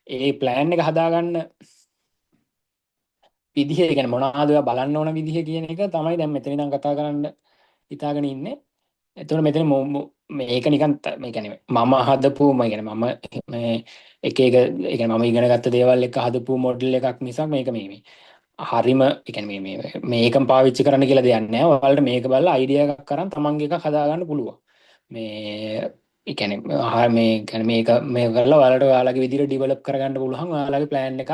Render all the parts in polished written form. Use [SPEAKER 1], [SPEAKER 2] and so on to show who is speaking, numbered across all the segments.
[SPEAKER 1] ඒ plan එක හදාගන්න විදිහ, ඒ කියන්නේ මොනවාද ඔයා බලන්න ඕන විදිහ කියන එක තමයි දැන් මෙතන ඉඳන් කතා කරන්න හිතාගෙන ඉන්නේ. එතකොට මෙතන මේක නිකන් මේ කියන්නේ මම හදපු, මම කියන්නේ මම මේ එක එක, ඒ කියන්නේ මම ඉගෙන ගත්ත දේවල් එක්ක හදපු මොඩල් එකක් මිසක් මේක මේ මේ හරිම, ඒ කියන්නේ මේ මේ මේකම පාවිච්චි කරන්න කියලා දෙයක් නෑ. ඔයාලට මේක බලලා අයිඩියා එකක් අරන් තමන්ගේ එකක් හදාගන්න පුළුවන්. මේ ඒ කියන්නේ මේ කියන්නේ මේක මේක කරලා ඔයාලට ඔයාලගේ විදිහට ඩෙවලොප් කරගන්න පුළුවන් ඔයාලගේ ප්ලෑන් එකක්.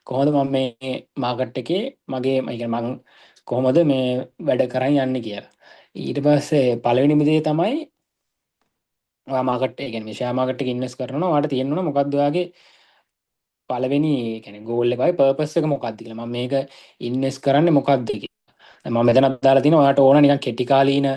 [SPEAKER 1] කොහොමද මම මේ මාකට් එකේ මගේ, ඒ කියන්නේ මං කොහොමද මේ වැඩ කරන් යන්නේ කියලා. ඊට පස්සේ පළවෙනිම දේ තමයි ඔයා මාකට්, ඒ කියන්නේ මේ ෂෙයා මාකට් එකේ ඉන්වෙස්ට් කරනවා නම් ඔයාට තියෙන්න ඕන මොකද්ද ඔයාගේ පළවෙනි, ඒ කියන්නේ ගෝල් එක වගේ පර්පස් එක මොකක්ද කියලා. මම මේක ඉන්වෙස්ට් කරන්නේ මොකක්ද කියලා. දැන් මම මෙතනත් දාලා තිනවා ඔයාට ඕන නිකන් කෙටි කාලීන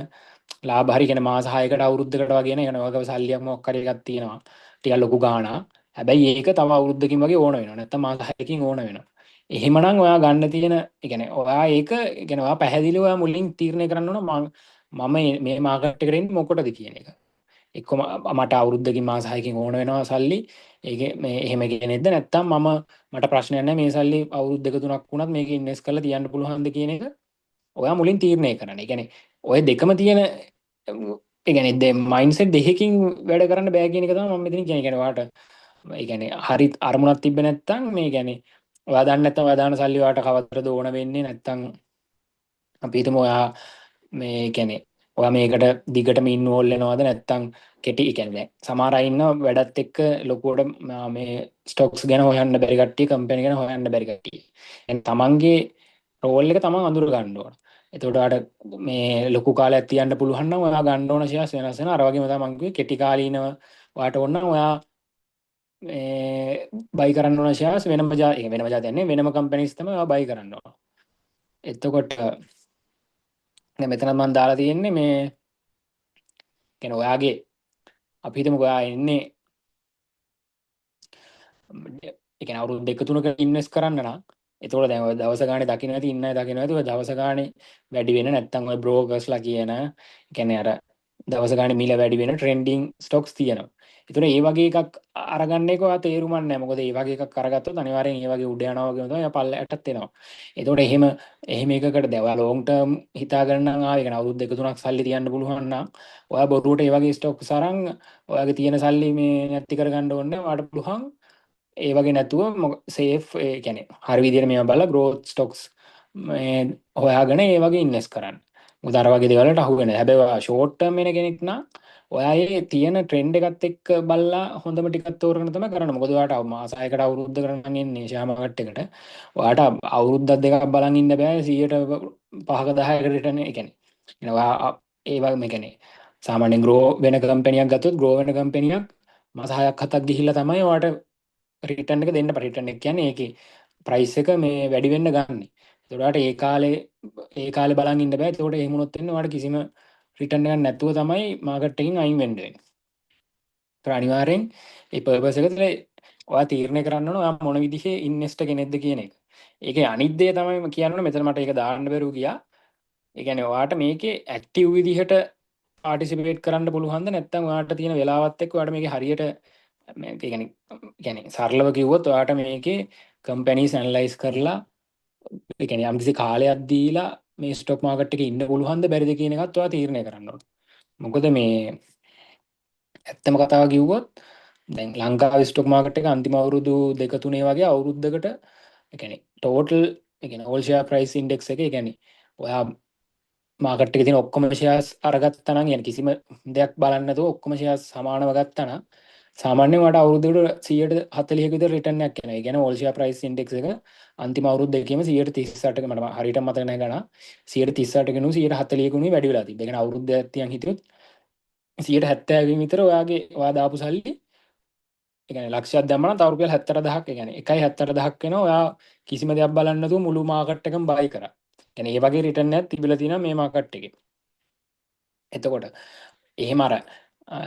[SPEAKER 1] ලාභ හරි, කියන්නේ මාස 6කට අවුරුද්දකට වගේ නේ, يعني ඔයාගාව සල්ලියක් මොකක් හරි එකක් තියෙනවා. ටිකක් ලොකු ගාණක්. හැබැයි ඒක තව අවුරුද්දකින් වගේ ඕන වෙනවා. නැත්තම් මාස 6කින් ඕන වෙනවා. එහෙමනම් ඔයා ගන්න තියෙන, ඒ කියන්නේ ඔයා ඒක, ඒ කියන්නේ ඔයා පැහැදිලිව ඔයා මුලින් තීරණය කරන්න ඕන මම මේ මාකට් එකට එන්නේ මොකටද කියන එක. එක්ක මට අවුරුද්දකින් මාස 6කින් ඕන වෙනවා සල්ලි. ඒකේ මේ එහෙම කෙනෙක්ද නැත්තම් මම මට ප්‍රශ්නයක් නැහැ මේ සල්ලි අවුරුදු දෙක තුනක් වුණත් මේක ඉන්වෙස්ට් කරලා තියන්න පුළුවන්ද කියන එක ඔයා මුලින් තීරණය කරන්න. ඒ කියන්නේ ඔය දෙකම තියෙන, ඒ කියන්නේ මයින්ඩ්සෙට් දෙකකින් වැඩ කරන්න බෑ කියන එක තමයි මම මෙතනින් කියන්නේ. ඒ කියන්නේ ඔයාට, ඒ කියන්නේ හරි අරමුණක් තිබ්බේ නැත්තම්, මේ කියන්නේ ඔයා දන්නේ නැත්තම් ඔයා දාන සල්ලි ඔයාට කවදද ඕන වෙන්නේ නැත්තම්, අපි හිතමු ඔයා මේ කියන්නේ ඔයා මේකට දිගටම ඉන්වෝල්ව් වෙනවද නැත්තම් කෙටි, ඒ කියන්නේ දැන් සමහර අය ඉන්නවා වැඩත් එක්ක ලොකුවට මේ ස්ටොක්ස් ගැන හොයන්න බැරි කට්ටිය, කම්පැනි ගැන හොයන්න බැරි කට්ටිය. දැන් තමන්ගේ රෝල් එක තමන් අඳුර ගන්න ඕන. එතකොට ඔයාට මේ ලොකු කාලයක් තියන්න පුළුවන් නම් ඔයා ගන්න ඕන ෂෙයාර්ස් වෙනස් වෙනවා. අර වගේම තමයි මං කිව්වේ කෙටි කාලීනව ඔයාට ඕන නම් ඔයා මේ බයි කරන්න ඕන ෂෙයාර්ස් වෙනම ජා ඒ වෙනම ජාතියක් නෙවෙයි, වෙනම කම්පැනිස් තමයි ඔයා බයි කරන්න ඕන. එතකොට දැන් මෙතනත් මං දාලා තියෙන්නේ මේ කියන්නේ ඔයාගේ, අපි හිතමුකෝ ඔයා එන්නේ, ඒ කියන්නේ අවුරුදු දෙක තුනක ඉන්වෙස්ට් කරන්න නම්, එතකොට දැන් ඔය දවස ගානේ දකින්න ඇති, ඉන්න අය දකින්න ඇති, ඔය දවස ගානේ වැඩි වෙන නැත්තම් ඔය බ්‍රෝකර්ස්ලා කියන, ඒ කියන්නේ අර දවස ගානේ මිල වැඩි වෙන ට්‍රෙන්ඩින් ස්ටොක්ස් තියෙනවා. ඒතර ඒ වගේ එකක් අරගන්න එක ඔයා තේරුමක් නැහැ. මොකද ඒ වගේ එකක් අරගත්තොත් අනිවාර්යෙන් ඒ වගේ උඩ යනවා වගේම තමයි පල්ලයටත් එනවා. ඒතකොට එහෙම එහෙම එකකට දැන් ඔයා ලොන්ග් ටර්ම් හිතාගෙන නම් ආවේ, ඒ කියන්නේ අවුරුදු දෙක තුනක් සල්ලි තියන්න පුළුවන් නම් ඔයා බොරුවට ඒ වගේ ස්ටොක්ස් අරන් ඔයාගේ තියෙන සල්ලි මේ නැති කරගන්න ඕනේ නැහැ. ඔයාට පුළුවන් ඒ වගේ නැතුව සේෆ්, ඒ කියන්නේ හරි විදියට මේවා බලලා ග්‍රෝත් ස්ටොක්ස් මේ හොයාගෙන ඒ වගේ ඉන්වෙස්ට් කරන්න. මොකද අර වගේ දේවල් වලට අහු වෙන්නේ. හැබැයි ඔයා ෂෝට් ටර්ම් වෙන කෙනෙක් නම් ඔයා ඒ තියෙන ට්‍රෙන්ඩ් එකත් එක්ක බලලා හොඳම ටිකක් තෝරගෙන තමයි කරන්නේ. මොකද ඔයාට මාස 6කට අවුරුද්දකට නම් එන්නේ ෂෙයා මාකට් එකට. ඔයාට අවුරුද්දක් දෙකක් බලන් ඉන්න බෑ 100ට 5ක 10ක රිටර්න්. ඒ කියන්නේ ඔයා ඒ වගේ මේ කියන්නේ සාමාන්‍යයෙන් ග්‍රෝ වෙන කම්පැනියක් ගත්තොත් ග්‍රෝ වෙන කම්පැනියක් මාස 6ක් 7ක් ගිහිල්ලා තමයි ඔයාට රිටර්න් එක දෙන්න. රිටර්න් එක කියන්නේ ඒකේ ප්‍රයිස් එක මේ වැඩි වෙන්න ගන්න. ඒතකොට ඔයාට ඒ කාලේ බලන් ඉන්න බෑ. ඒතකොට එහෙම වුණොත් එන්නේ ඔයාට කිසිම රිටර්න් එකක් නැතුව තමයි මාකට් එකකින් අයින් වෙන්න වෙන්නේ. ඒතර අනිවාර්යෙන් ඒ පර්පස් එක තුළ ඔයා තීරණය කරන්න ඕන ඔයා මොන විදිහේ ඉන්වෙස්ටර් කෙනෙක්ද කියන එක. ඒකේ අනිත් දේ තමයි කියන්න ඕනේ, මෙතන මට ඒක දාන්න බැරුව ගියා. ඒ කියන්නේ ඔයාට මේකේ ඇක්ටිව් විදිහට පාටිසිපේට් කරන්න පුළුවන්ද නැත්නම් ඔයාට තියෙන වෙලාවත් එක්ක ඔයාට මේකේ හරියට මේ ඒ කියන්නේ සරලව කිව්වොත් ඔයාට මේකේ කම්පැනිස් ඇනලයිස් කරලා, ඒ කියන්නේ යම්කිසි කාලයක් දීලා මේ ස්ටොක් මාකට් එකේ ඉන්න පුළුවන්ද බැරිද කියන එකත් ඔයා තීරණය කරන්න ඕන. මොකද මේ ඇත්තම කතාව කිව්වොත් දැන් ලංකාවේ ස්ටොක් මාකට් එක අන්තිම අවුරුදු දෙක තුනේ වගේ අවුරුද්දකට, ඒ කියන්නේ ටෝටල්, ඒ කියන්නේ ඕල් ෂෙයා ප්‍රයිස් ඉන්ඩෙක්ස් එක, ඒ කියන්නේ ඔයා මාකට් එකේ තියෙන ඔක්කොම ෂෙයාර්ස් අරගත්තා නම්, يعني කිසිම දෙයක් බලන්නේ නැතුව ඔක්කොම ෂෙයාර්ස් සමානව ගත්තා නම් සාමාන්‍යයෙන් ඔයාට අවුරුද්දකට 140ක විතර රිටර්න් එකක් එනවා. ඒ කියන්නේ ඕල් ෂෙයා ප්‍රයිස් ඉන්ඩෙක්ස් එක අන්තිම අවුරුදු දෙකේම 138ක, මට හරියටම මතක නැහැ ගණන්, 138කිනුයි 140කිනුයි වැඩි වෙලා තිබ්බා. ඒ කියන්නේ අවුරුද්දක් තියන් හිටියොත් 170කින් විතර ඔයාගේ ඔයා දාපු සල්ලි, ඒ කියන්නේ ලක්ෂයක් දැම්මම නම් තව රුපියල් 74000ක්, ඒ කියන්නේ 1.74000ක් වෙනවා ඔයා කිසිම දෙයක් බලන්නේ නැතුව මුළු මාකට් එකම බයි කරා. ඒ කියන්නේ ඒ වගේ රිටර්න් එකක් තිබිලා තියෙනවා මේ මාකට් එකේ. එතකොට එහෙම අර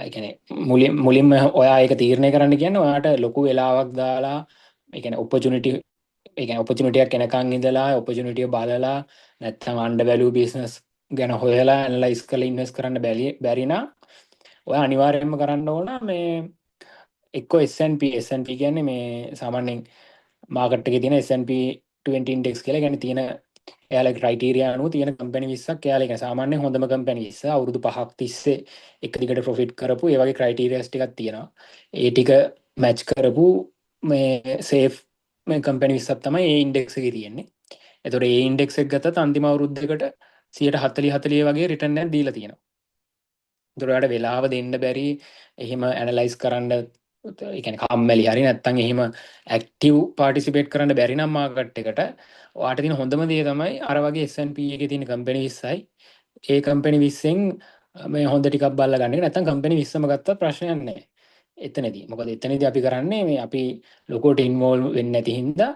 [SPEAKER 1] ඒ කියන්නේ මුලින්ම ඔයා ඒක තීරණය කරන්න කියන්නේ ඔයාට ලොකු වෙලාවක් දාලා, ඒ කියන්නේ ඔපචුනිටි, ඒ කියන්නේ ඔපචුනිටි එකක් එනකන් ඉඳලා ඔපචුනිටිය බලලා නැත්නම් අන්ඩර් වැලියු බිස්නස් ගැන හොයලා ඇනලයිස් කරලා ඉන්වෙස්ට් කරන්න බැරි නම් ඔයා අනිවාර්යයෙන්ම කරන්න ඕන මේ එක්කෝ S&P. S&P කියන්නේ මේ සාමාන්‍යයෙන් මාකට් එකේ තියෙන S&P 20 index කියලා. කියන්නේ තියෙන එයාලගේ ක්‍රයිටීරියා අනුව තියෙන කම්පැනි 20ක් එයාලා, කියන්නේ සාමාන්‍යයෙන් හොඳම කම්පැනි 20 අවුරුදු 5ක් තිස්සේ එක දිගට ප්‍රොෆිට් කරපු, ඒ වගේ ක්‍රයිටීරියාස් ටිකක් තියෙනවා. ඒ ටික මැච් කරපු මේ සේෆ් මේ කම්පැනි 20ක් තමයි ඒ ඉන්ඩෙක්ස් එකේ තියෙන්නේ. එතකොට ඒ ඉන්ඩෙක්ස් එක ගත්තත් අන්තිම අවුරුද්දකට 140 40 වගේ රිටර්න් එකක් දීලා තියෙනවා. එතකොට ඔයාලට වෙලාව දෙන්න බැරි, එහෙම ඇනලයිස් කරන්න, ඒ කියන්නේ කම්මැලි හරි නැත්තම් එහෙම ඇක්ටිව් පාටිසිපේට් කරන්න බැරි නම් මාකට් එකට, ඔයාට තියෙන හොඳම දේ තමයි අර වගේ S&P එකේ තියෙන කම්පැනි 20යි. ඒ කම්පැනි 20න් මේ හොඳ ටිකක් බලලා ගන්න එක. නැත්තම් කම්පැනි 20ම ගත්තත් ප්‍රශ්නයක් නැහැ එතනදී. මොකද එතනදී අපි කරන්නේ මේ අපි ලොකුවට ඉන්වෝල්ව් වෙන්නේ නැති හින්දා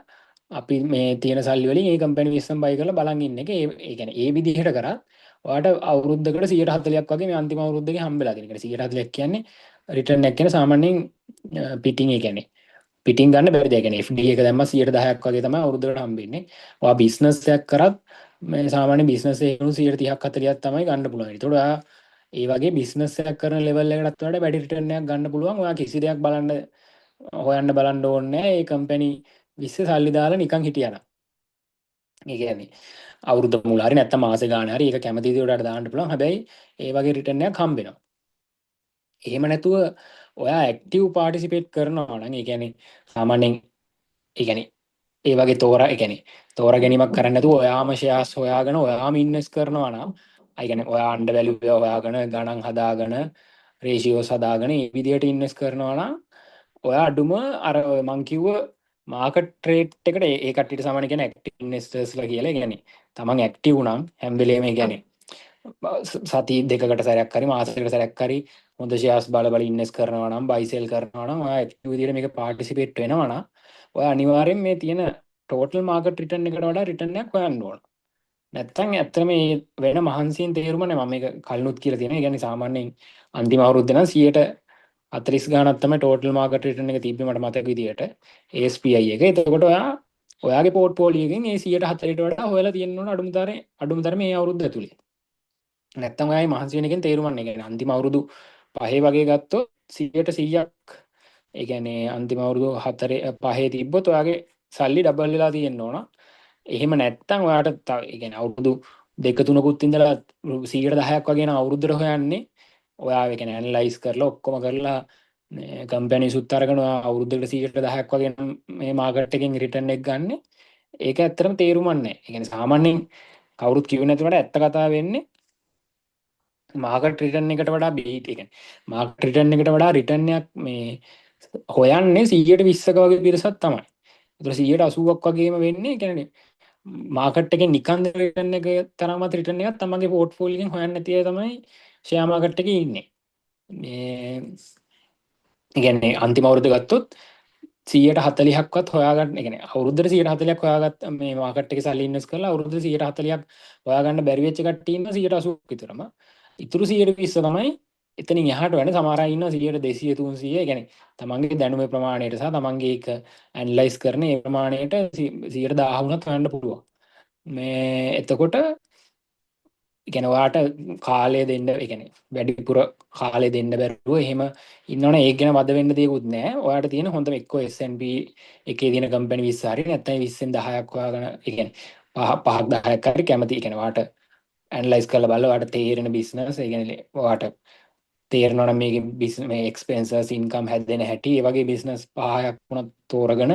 [SPEAKER 1] අපි මේ තියෙන සල්ලි වලින් ඒ කම්පැනි 20ම බයි කරලා බලන් ඉන්න එක. ඒ ඒ කියන්නේ ඒ විදිහට කරත් ඔයාට අවුරුද්දකට 140ක් වගේ මේ අන්තිම අවුරුද්දේ හම්බෙලා තියෙනවා. ඒ කියන්නේ 140ක් කියන්නේ රිටර්න් එකක් කියන්නේ සාමාන්‍යයෙන් පිටින්, ඒ කියන්නේ පිටින් ගන්න බැරි දෙයක්. ඒ කියන්නේ FD එක දැම්මා 10%ක් වගේ තමයි අවුරුද්දකට හම්බෙන්නේ. ඔයා බිස්නස් එකක් කරත් මේ සාමාන්‍ය බිස්නස් එකකින් 30ක් 40ක් තමයි ගන්න පුළුවන්. ඒතකොට ඔයා ඒ වගේ බිස්නස් එකක් කරන ලෙවල් එකකටත් වඩා වැඩි රිටර්න් එකක් ගන්න පුළුවන්. ඔයා කිසි දෙයක් බලන්න හොයන්න බලන්න ඕනේ නැහැ. ඒ කම්පැනි 20 සල්ලි දාලා නිකන් හිටියා නම්. ඒ කියන්නේ අවුරුද්ද මුල හරි නැත්තම් මාසෙ ගාන හරි ඒක කැමති විදිහට ඔයාලට දාන්න පුළුවන්. හැබැයි ඒ වගේ රිටර්න් එකක් හම්බ වෙනවා. එහෙම නැතුව ඔයා ඇක්ටිව් පාටිසිපේට් කරනවා නම්, ඒ කියන්නේ සාමාන්‍යයෙන් ඒ කියන්නේ ඒ වගේ ඒ කියන්නේ තෝරා ගැනීමක් කරන්නේ නැතුව ඔයාම ෂෙයාර්ස් හොයාගෙන ඔයාම ඉන්වෙස්ට් කරනවා නම්, ඒ කියන්නේ ඔයා අන්ඩර් වැලියු එක හොයාගෙන, ගණන් හදාගෙන, රේෂියෝස් හදාගෙන ඒ විදිහට ඉන්වෙස්ට් කරනවා නම්, ඔයා අඩුම අර ඔය මං කිව්ව මාකට් රේට් එකට, ඒ ඒ කට්ටියට සාමාන්‍ය කියන්නේ ඇක්ටිව් ඉන්වෙස්ටර්ස්ලා කියලා. ඒ කියන්නේ තමන් ඇක්ටිව් නම් හැම වෙලේම, ඒ කියන්නේ සති 2කට සැරයක් හරි මාසයකට සැරයක් හරි හොඳ ෂෙයාර්ස් බල බල ඉන්වෙස්ට් කරනවා නම්, බයි සෙල් කරනවා නම්, ඔයා ඇක්ටිව් විදිහට මේක පාටිසිපේට් වෙනවා නම්, ඔයා අනිවාර්යෙන් මේ තියෙන ටෝටල් මාකට් රිටර්න් එකට වඩා රිටර්න් එකක් හොයන්න ඕන. නැත්තම් ඇත්තටම මේ වෙන මහන්සියෙන් තේරුම නෑ. මම මේක කලිනුත් කියලා තියෙනවා. ඒ කියන්නේ සාමාන්‍යයෙන් අන්තිම අවුරුද්දේ නම් 40% ගාණක් තමයි ටෝටල් මාකට් රිටර්න් එක තිබ්බේ මට මතක විදියට ASPI එක. එතකොට ඔයා ඔයාගේ පෝට්ෆෝලියෝ එකෙන් ඒ 140ට වඩා හොයලා තියෙන්න ඕන අඩුම තරමේ අඩුම තරමේ මේ අවුරුද්ද ඇතුලේ. නැත්තම් ඔයාගේ මහන්සි වෙන එකෙන් තේරුමක් නෑ. ඒ කියන්නේ අන්තිම අවුරුදු 5 වගේ ගත්තොත් 100ක්, ඒ කියන්නේ අන්තිම අවුරුදු 4 5 තිබ්බොත් ඔයාගේ සල්ලි ඩබල් වෙලා තියෙන්න ඕන. එහෙම නැත්තම් ඔයාට තව, ඒ කියන්නේ අවුරුදු දෙක තුනකුත් ඉඳලා 10%ක් වගේ නම් අවුරුද්දට හොයන්නේ ඔයා, ඒ කියන්නේ ඇනලයිස් කරලා ඔක්කොම කරලා කම්පැනිසුත් අරගෙන ඔයා අවුරුද්දකට 10%ක් වගේ නම් මේ මාකට් එකෙන් රිටර්න් එක ගන්න. ඒක ඇත්තටම තේරුමක් නැහැ. ඒ කියන්නේ සාමාන්‍යයෙන් කවුරුත් කිව්වේ නැති වුණාට ඇත්ත කතාව වෙන්නේ මාකට් රිටර්න් එකට වඩා බීට්, ඒ කියන්නේ මාකට් රිටර්න් එකට වඩා රිටර්න් එකක් මේ හොයන්නේ 120ක වගේ පිරිසක් තමයි. ඒතර 80%ක් වගේම වෙන්නේ, ඒ කියන්නේ මාකට් එකෙන් නිකන් දෙන රිටර්න් එක තරමත් රිටර්න් එකක් තමන්ගේ පෝට්ෆෝලියෝ එකෙන් හොයන්න නැති අය තමයි ෂෙයා මාකට් එකේ ඉන්නේ. මේ ඒ කියන්නේ අන්තිම අවුරුද්ද ගත්තොත් 140ක්වත් හොයාගන්න, ඒ කියන්නේ අවුරුද්දට 140ක් හොයාගත්ත, මේ මාකට් එකේ සල්ලි ඉන්වෙස්ට් කරලා අවුරුද්දට 140ක් හොයාගන්න බැරි වෙච්ච කට්ටිය ඉන්න 80ක් විතරම. ඉතුරු 120 තමයි එතනින් එහාට වෙන සමහර අය ඉන්නවා 100 200 300. ඒ කියන්නේ තමන්ගේ දැනුමේ ප්‍රමාණයට සහ තමන්ගේ ඒක ඇනලයිස් කරන ඒ ප්‍රමාණයට 1000 වුණත් හොයන්න පුළුවන්. මේ එතකොට ඒ කියන්නේ ඔයාට කාලය දෙන්න, ඒ කියන්නේ වැඩිපුර කාලය දෙන්න බැරුව එහෙම ඉන්නවනේ, ඒක ගැන වද වෙන්න දෙයක්වත් නෑ. ඔයාට තියෙන හොඳම එක්කෝ S&P එකේ තියෙන කම්පැනි 20 හරි නැත්නම් 20න් 10ක් හොයාගෙන, ඒ කියන්නේ පහක් 10ක් හරි කැමති, ඒ කියන්නේ ඔයාට ඇනලයිස් කරලා බලලා ඔයාට තේරෙන බිස්නස්, ඒ කියන්නේ ඔයාට තේරෙනවා නම් මේකේ බිස්නස් මේ එක්ස්පෙන්සස් ඉන්කම් හැදෙන හැටි, ඒ වගේ බිස්නස් පහක් වුණත් තෝරගෙන,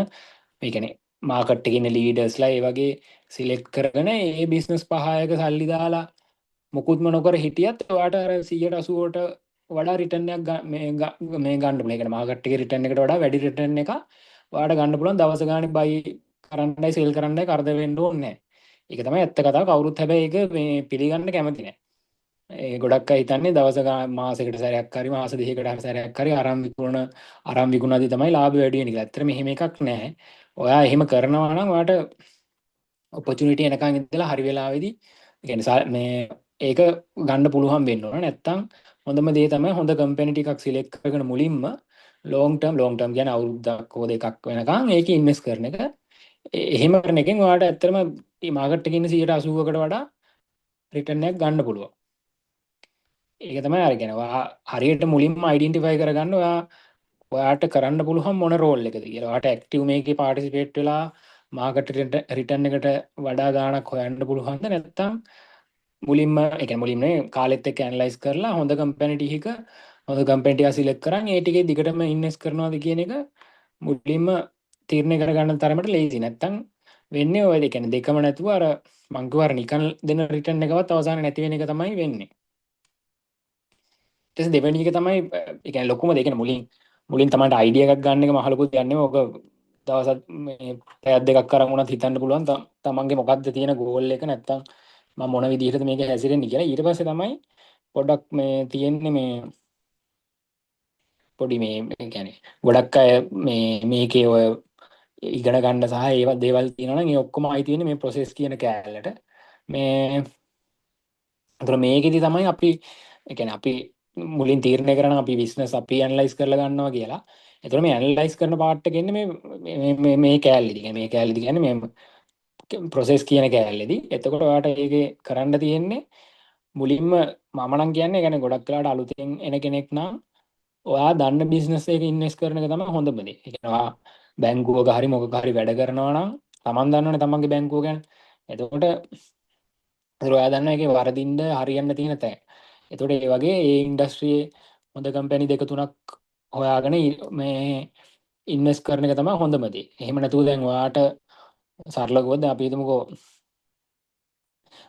[SPEAKER 1] ඒ කියන්නේ මාකට් එකේ ඉන්න ලීඩර්ස්ලා ඒ වගේ සිලෙක්ට් කරගෙන ඒ බිස්නස් පහයක සල්ලි දාලා මොකුත්ම නොකර හිටියත් ඔයාට අර 180ට වඩා රිටර්න් එකක් මේ මේ ගන්න පුළුවන්. ඒ කියන්නේ මාකට් එකේ රිටර්න් එකට වඩා වැඩි රිටර්න් එකක් ඔයාට ගන්න පුළුවන්. දවස ගානේ බයි කරන්නයි සෙල් කරන්නයි කරදර වෙන්න ඕනේ නැහැ. ඒක තමයි ඇත්ත කතාව. කවුරුත් හැබැයි ඒක මේ පිළිගන්න කැමති නැහැ. ඒ ගොඩක් අය හිතන්නේ දවස මාසෙකට සැරයක් හරි මාස 2කට හරි සැරයක් හරි අරන් විකුණද්දි තමයි ලාභ වැඩි වෙන්නේ කියලා. ඇත්තටම එහෙම එකක් නැහැ. ඔයා එහෙම කරනවා නම් ඔයාට ඔපචුනිටි එනකන් ඉඳලා හරි වෙලාවෙදි, ඒ කියන්නේ මේ ඒක ගන්න පුළුවන් වෙන්න ඕන. නැත්තම් හොඳම දේ තමයි හොඳ කම්පැනි ටිකක් සිලෙක්ට් කරගෙන මුලින්ම ලොන්ග් ටර්ම්, ලොන්ග් ටර්ම් කියන්නේ අවුරුද්දක් හෝ දෙකක් වෙනකන් ඒක ඉන්වෙස්ට් කරන එක. එහෙම කරන එකෙන් ඔයාට ඇත්තටම මේ මාකට් එකේ ඉන්න 80%කට වඩා රිටර්න් එකක් ගන්න පුළුවන්. ඒක තමයි අර කියන්නේ ඔයා හරියට මුලින්ම අයිඩෙන්ටිෆයි කරගන්න ඔයා ඔයාට කරන්න පුළුවන් මොන රෝල් එකද කියලා. ඔයාට ඇක්ටිව් මේකේ පාටිසිපේට් වෙලා මාකට් රිටර්න් එකට වඩා ගාණක් හොයන්න පුළුවන්ද, නැත්නම් මුලින්ම, ඒ කියන්නේ මුලින්ම නේ කාලෙත් එක්ක ඇනලයිස් කරලා හොඳ කම්පැනි ටික, හොඳ කම්පැනි ටික සිලෙක්ට් කරන් ඒ ටිකේ දිගටම ඉන්වෙස්ට් කරනවද කියන එක මුලින්ම තීරණය කරගන්න තරමට ලේසි. නැත්නම් වෙන්නේ ඔය, ඒ කියන්නේ දෙකම නැතුව අර මං කිව්ව අර නිකන් දෙන රිටර්න් එකවත් අවසානයේ නැති වෙන එක තමයි වෙන්නේ. ඊට පස්සේ දෙවෙනි එක තමයි, ඒ කියන්නේ ලොකුම දේ, ඒ කියන්නේ මුලින් මුලින් තමන්ට අයිඩියා එකක් ගන්න එක මහ ලොකු දෙයක් නෙමෙයි. ඔක දවසක් මේ පැයක් දෙකක් කරන් වුණත් හිතන්න පුළුවන් තමන්ගේ මොකද්ද තියෙන ගෝල් එක, නැත්තම් මම මොන විදිහටද මේක හැසිරෙන්නේ කියලා. ඊට පස්සේ තමයි පොඩ්ඩක් මේ තියෙන්නේ මේ පොඩි මේ, ඒ කියන්නේ ගොඩක් අය මේ මේකේ ඔය ඉගෙන ගන්න සහ ඒවා දේවල් තියෙනවා නම් ඒ ඔක්කොම ආයි තියෙන්නේ මේ ප්‍රොසෙස් කියන කෑල්ලට. මේ අතන මේකෙදි තමයි අපි, ඒ කියන්නේ අපි මුලින් තීරණය කරන අපි බිස්නස් අපි ඇනලයිස් කරලා ගන්නවා කියලා. එතකොට මේ ඇනලයිස් කරන පාර්ට් එක එන්නේ මේ මේ මේ මේ කෑල්ලේදී. කියන්නේ මේ කෑල්ලේදී කියන්නේ මේ ප්‍රොසෙස් කියන කෑල්ලේදී. එතකොට ඔයාට ඒකේ කරන්න තියෙන්නේ මුලින්ම මම නම් කියන්නේ, ඒ කියන්නේ ගොඩක් වෙලාවට අලුතෙන් එන කෙනෙක් නම් ඔයා දන්න බිස්නස් එකක ඉන්වෙස්ට් කරන එක තමයි හොඳම දේ. ඒ කියන්නේ ඔයා බැංකුවක හරි මොකක හරි වැඩ කරනවා නම් තමන් දන්නවනේ තමන්ගේ බැංකුව ගැන. එතකොට ඒතර ඔයා දන්නවා ඒකේ වරදින්න හරියන්න තියෙන තැන්. එතකොට ඒ වගේ ඒ ඉන්ඩස්ට්‍රියේ හොඳ කම්පැනි දෙක තුනක් හොයාගෙන මේ ඉන්වෙස්ට් කරන එක තමයි හොඳම දේ. එහෙම නැතුව දැන් ඔයාට සරලව කිව්වොත් දැන් අපි හිතමුකෝ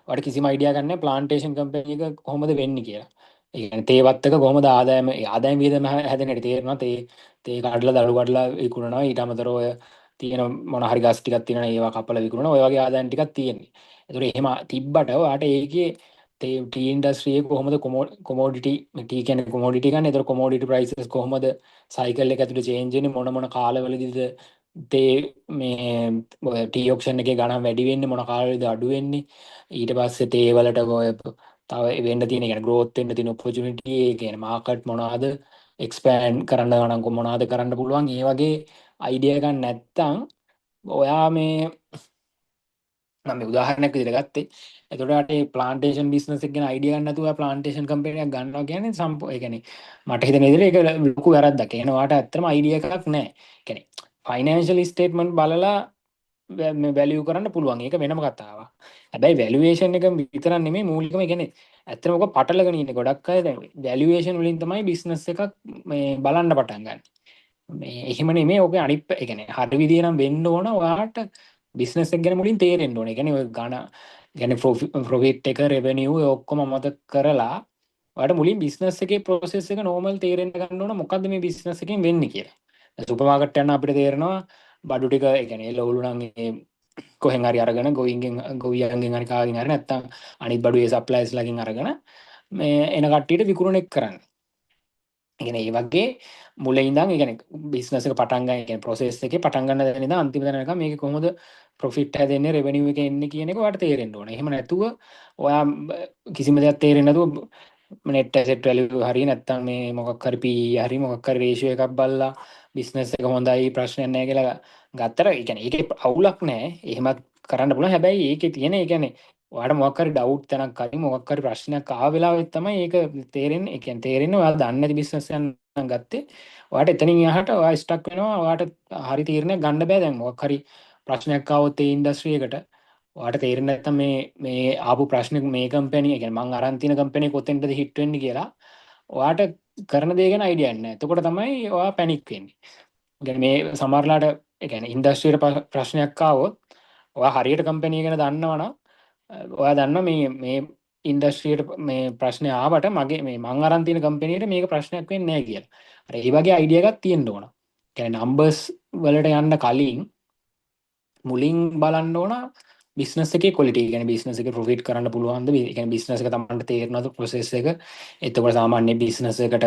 [SPEAKER 1] ඔයාට කිසිම අයිඩියා එකක් නැහැ ප්ලාන්ටේෂන් කම්පැනි එක කොහොමද වෙන්නේ කියලා. ඒ කියන්නේ තේ වත්තක කොහොමද ආදායම, ඒ ආදායම වියදම හැදෙන හැටි තේරෙනවා. තේ තේ කඩලා දඩු කඩලා විකුණනවා. ඊට අමතරව ඔය තියෙන මොන හරි ගස් ටිකක් තියෙනවා, ඒවා කපලා විකුණනවා. ඔය වගේ ආදායම් ටිකක් තියෙන්නේ. ඒතකොට එහෙම තිබ්බට ඔයාට ඒකේ තේ ටී ඉන්ඩස්ට්‍රි එක කොහොමද, කොමෝඩිටි, ටී කියන්නේ කොමෝඩිටි ගන්න. ඒතකොට කොමෝඩිටි ප්‍රයිසස් කොහොමද සයිකල් එක ඇතුලේ චේන්ජ් වෙන්නේ, මොන මොන කාලවලදීද තේ මේ ඔය ටී ඔක්ෂන් එකේ ගණන් වැඩි වෙන්නේ, මොන කාලවලද අඩු වෙන්නේ, ඊට පස්සේ තේ වලට ඔය තව වෙන්න තියෙන, කියන්නේ ග්‍රෝත් වෙන්න තියෙන ඔපචුනිටි, ඒ කියන්නේ මාකට් මොනවාද, එක්ස්පෑන්ඩ් කරන්න නම් මොනවාද කරන්න පුළුවන්, ඒ වගේ අයිඩියා එකක් නැත්තම් ඔයා මේ, මම මේ උදාහරණයක් විදිහට ගත්තේ. එතකොට ඔයාට මේ ප්ලාන්ටේෂන් බිස්නස් එක ගැන අයිඩියා ගන්න නැතුව ඔයා ප්ලාන්ටේෂන් කම්පැනි එකක් ගන්නවා කියන්නේ ඒ කියන්නේ මට හිතෙන විදිහට ඒක ලොකු වැරද්දක්. ඒ කියන්නේ ඔයාට ඇත්තටම අයිඩියා එකක් නැහැ. ඒ කියන්නේ ෆයිනෑන්ෂල් ස්ටේට්මන්ට් බලලා මේ වැලියු කරන්න පුළුවන්. ඒක වෙනම කතාවක්. හැබැයි වැලුවේෂන් එක විතරක් නෙමෙයි මූලිකම, ඒ කියන්නේ ඇත්තටම ඔක පටලගෙන ඉන්නේ ගොඩක් අය. දැන් වැලුවේෂන් වලින් තමයි බිස්නස් එකක් මේ බලන්න පටන් ගන්න. මේ එහෙම නෙමෙයි ඔක අනිත්, ඒ කියන්නේ හරි විදිය නම් වෙන්න ඕන ඔයාට බිස්නස් එක ගැන මුලින් තේරෙන්න ඕන. ඒ කියන්නේ ඔය ගණ, කියන්නේ ප්‍රොෆිට් එක, රෙවෙනියු ඔය ඔක්කොම අමතක කරලා ඔයාට මුලින් බිස්නස් එකේ ප්‍රොසෙස් එක නෝමල් තේරෙන්න ගන්න ඕන, මොකද්ද මේ බිස්නස් එකෙන් වෙන්නේ කියලා. සුපර් මාකට් යන අපිට තේරෙනවා බඩු ටික, ඒ කියන්නේ එළවලු නම් ඒ කොහෙන් හරි අරගෙන ගොවින්ගෙන්, ගොවියන්ගෙන් හරි කාගෙන් හරි, නැත්තම් අනිත් බඩු ඒ සප්ලයර්ස් ලගෙන් අරගෙන මේ එන කට්ටියට විකුණන එක කරන්නේ. ඒ කියන්නේ ඒ වගේ මුල ඉඳන්, ඒ කියන්නේ බිස්නස් එක පටන් ගන්න, ඒ කියන්නේ ප්‍රොසෙස් එකේ පටන් ගන්න තැන ඉඳන් අන්තිම තැන වෙනකම් මේකේ කොහොමද ප්‍රොෆිට් හැදෙන්නේ, රෙවෙනියු එක එන්නේ කියන එක ඔයාලට තේරෙන්න ඕනේ. එහෙම නැතුව ඔයා කිසිම දෙයක් තේරෙන්නේ නැතුව නෙට් ඇසෙට් වැලියු හරි නැත්තම් මේ මොකක් හරි PE හරි මොකක් හරි රේෂියෝ එකක් බලලා බිස්නස් එක හොඳයි, ප්‍රශ්නයක් නෑ කියලා ගත්තට, ඒ කියන්නේ ඒකේ අවුලක් නෑ. එහෙමත් කරන්න පුළුවන්. හැබැයි ඒකේ තියෙන, ඒ කියන්නේ ඔයාට මොකක් හරි ඩවුට් තැනක් හරි මොකක් හරි ප්‍රශ්නයක් ආව වෙලාවෙත් තමයි ඒක තේරෙන්නේ. ඒ කියන්නේ තේරෙන්නේ ඔයා දන්නේ නැති බිස්නස් එකක් නම් ගත්තේ. ඔයාට එතනින් එහාට ඔයා ස්ටක් වෙනවා. ඔයාට හරි තීරණයක් ගන්න බෑ. දැන් මොකක් හරි ප්‍රශ්නයක් ආවොත් ඒ ඉන්ඩස්ට්‍රි එකට ඔයාට තේරෙන්නේ නැත්තම් මේ මේ ආපු ප්‍රශ්නේ මේ කම්පැනි, ඒ කියන්නේ මං අරන් තියෙන කම්පැනි කොතෙන්ද හිට් වෙන්නේ කියලා ඔයාට කරන දේ ගැන අයිඩියක් නැහැ. එතකොට තමයි ඔයා පැනික් වෙන්නේ. ඒ කියන්නේ මේ සමහරලාට, ඒ කියන්නේ ඉන්ඩස්ට්‍රි එකට ප්‍රශ්නයක් ආවොත් ඔයා හරියට කම්පැනි ගැන දන්නවනම් ඔයා දන්නවා මේ මේ ඉන්ඩස්ට්‍රි එකට මේ ප්‍රශ්නේ ආවට මගේ මේ මං අරන් තියෙන කම්පැනි එකට මේක ප්‍රශ්නයක් වෙන්නේ නැහැ කියලා. අර ඒ වගේ අයිඩියා එකක් තියෙන්න ඕන. ඒ කියන්නේ නම්බර්ස් වලට යන්න කලින් මුලින් බලන්න ඕන බිස්නස් එකේ ක්වොලිටි. ඒ කියන්නේ බිස්නස් එකේ ප්‍රොෆිට් කරන්න පුළුවන්ද? ඒ කියන්නේ බිස්නස් එක තමන්ට තේරෙනවද ප්‍රොසෙස් එක? එතකොට සාමාන්‍ය බිස්නස් එකට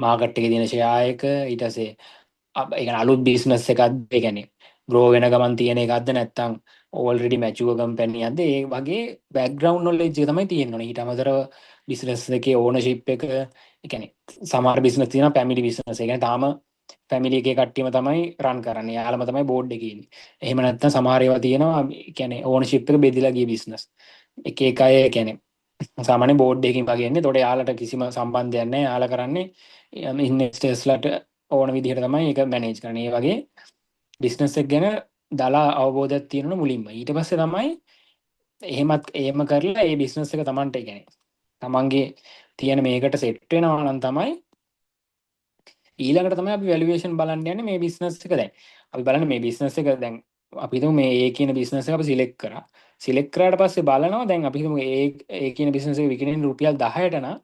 [SPEAKER 1] මාකට් එකේ තියෙන ෂෙයා එක, ඊට පස්සේ ඒ කියන්නේ අලුත් බිස්නස් එකක්ද, ඒ කියන්නේ ග්‍රෝ වෙන ගමන් තියෙන එකක්ද, නැත්නම් ඕල්රෙඩි මැචුවර් කම්පැනි එකක්ද, ඒ වගේ බෑග්ග්‍රවුන්ඩ් නොලෙජ් එක තමයි තියෙන්න ඕනේ. ඊට අමතරව බිස්නස් එකේ ඕනර්ෂිප් එක, ඒ කියන්නේ සමහර බිස්නස් තියෙනවා ෆැමිලි බිස්නස්. ඒ කියන්නේ තාම ෆැමිලි එකේ කට්ටියම තමයි රන් කරන්නේ. එයාලම තමයි බෝඩ් එකේ ඉන්නේ. එහෙම නැත්නම් සමහර ඒවා තියෙනවා, ඒ කියන්නේ ඕනර්ෂිප් එක බෙදිලා ගිය බිස්නස්. එක එක අය, ඒ කියන්නේ සාමාන්‍ය බෝඩ් එකකින් වගේ ඉන්නේ. එතකොට එයාලට කිසිම සම්බන්ධයක් නැහැ. එයාලා කරන්නේ ඉන්වෙස්ටර්ස්ලාට ඕන විදිහට තමයි ඒක මැනේජ් කරන්නේ. ඒ වගේ බිස්නස් එක ගැන දළ අවබෝධයක් තියෙනවා මුලින්ම. ඊට පස්සේ තමයි එහෙමත් එහෙම කරලා ඒ බිස්නස් එක තමන්ට, ඒ කියන්නේ තමන්ගේ තියෙන මේකට සෙට් වෙනවා නම් තමයි ඊළඟට තමයි අපි වැලුවේෂන් බලන්න යන්නේ මේ බිස්නස් එක. දැන් අපි බලන්නේ මේ බිස්නස් එක, දැන් අපි හිතමු මේ ඒ කියන බිස්නස් එක අපි සිලෙක්ට් කරා. සිලෙක්ට් කරාට පස්සේ බලනවා, දැන් අපි හිතමු ඒ ඒ කියන බිස්නස් එක විකිණෙන්නේ රුපියල් 10ට නම්,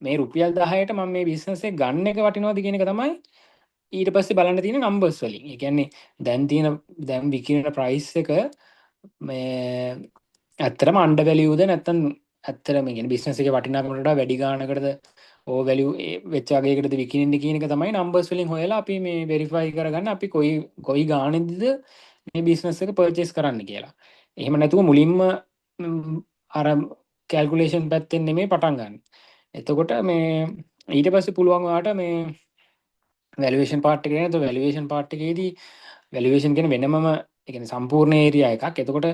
[SPEAKER 1] මේ රුපියල් 10ට මම මේ බිස්නස් එක ගන්න එක වටිනවද කියන එක තමයි ඊට පස්සේ බලන්න තියෙන නම්බර්ස් වලින්. ඒ කියන්නේ දැන් තියෙන, දැන් විකිණෙන ප්‍රයිස් එක මේ ඇත්තටම අන්ඩර් වැලියුද, නැත්නම් ඇත්තටම මේ කියන්නේ බිස්නස් එකේ වටිනාකමට වඩා වැඩි ගාණකටද, ඕවර් වැලියු වෙච්ච වගේකටද විකිණෙන්නේ කියන එක තමයි නම්බර්ස් වලින් හොයලා අපි මේ වෙරිෆයි කරගන්න අපි කොයි කොයි ගාණෙදිද මේ බිස්නස් එක පර්චේස් කරන්න කියලා. එහෙම නැතුව මුලින්ම අර කැල්කියුලේෂන් පැත්තෙන් නෙමෙයි පටන් ගන්න. එතකොට මේ ඊට පස්සේ පුළුවන් ඔයාට මේ වැලුවේෂන් පාර්ට් එක ගැන. වැලුවේෂන් පාර්ට් එකේදී වැලුවේෂන් කියන්නේ වෙනමම, ඒ කියන්නේ සම්පූර්ණ ඒරියා එකක්. එතකොට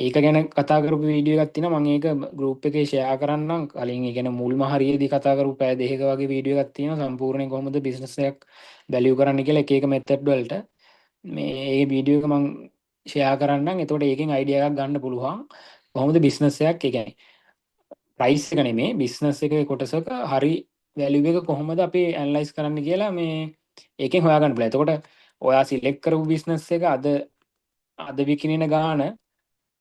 [SPEAKER 1] ඒක ගැන කතා කරපු වීඩියෝ එකක් තියෙනවා. මම ඒක ගෲප් එකේ ෂෙයා කරන්නම්. කලින්, ඒ කියන්නේ මුල්ම හරියේදී කතා කරපු පැය 2ක වගේ වීඩියෝ එකක් තියෙනවා. සම්පූර්ණයෙන් කොහොමද බිස්නස් එකක් වැලියු කරන්න කියලා එක එක මෙතඩ් වලට. මේ ඒ වීඩියෝ එක මම ෂෙයා කරන්නම්. එතකොට ඒකෙන් අයිඩියා එකක් ගන්න පුළුවන් කොහොමද බිස්නස් එකක්, ඒ කියන්නේ ප්‍රයිස් එක නෙමෙයි, බිස්නස් එකේ කොටසක හරි වැලියු එක කොහොමද අපි ඇනලයිස් කරන්න කියලා මේ ඒකෙන් හොයාගන්න පුළුවන්. එතකොට ඔයා සිලෙක්ට් කරපු බිස්නස් එක අද අද විකිණෙන ගාන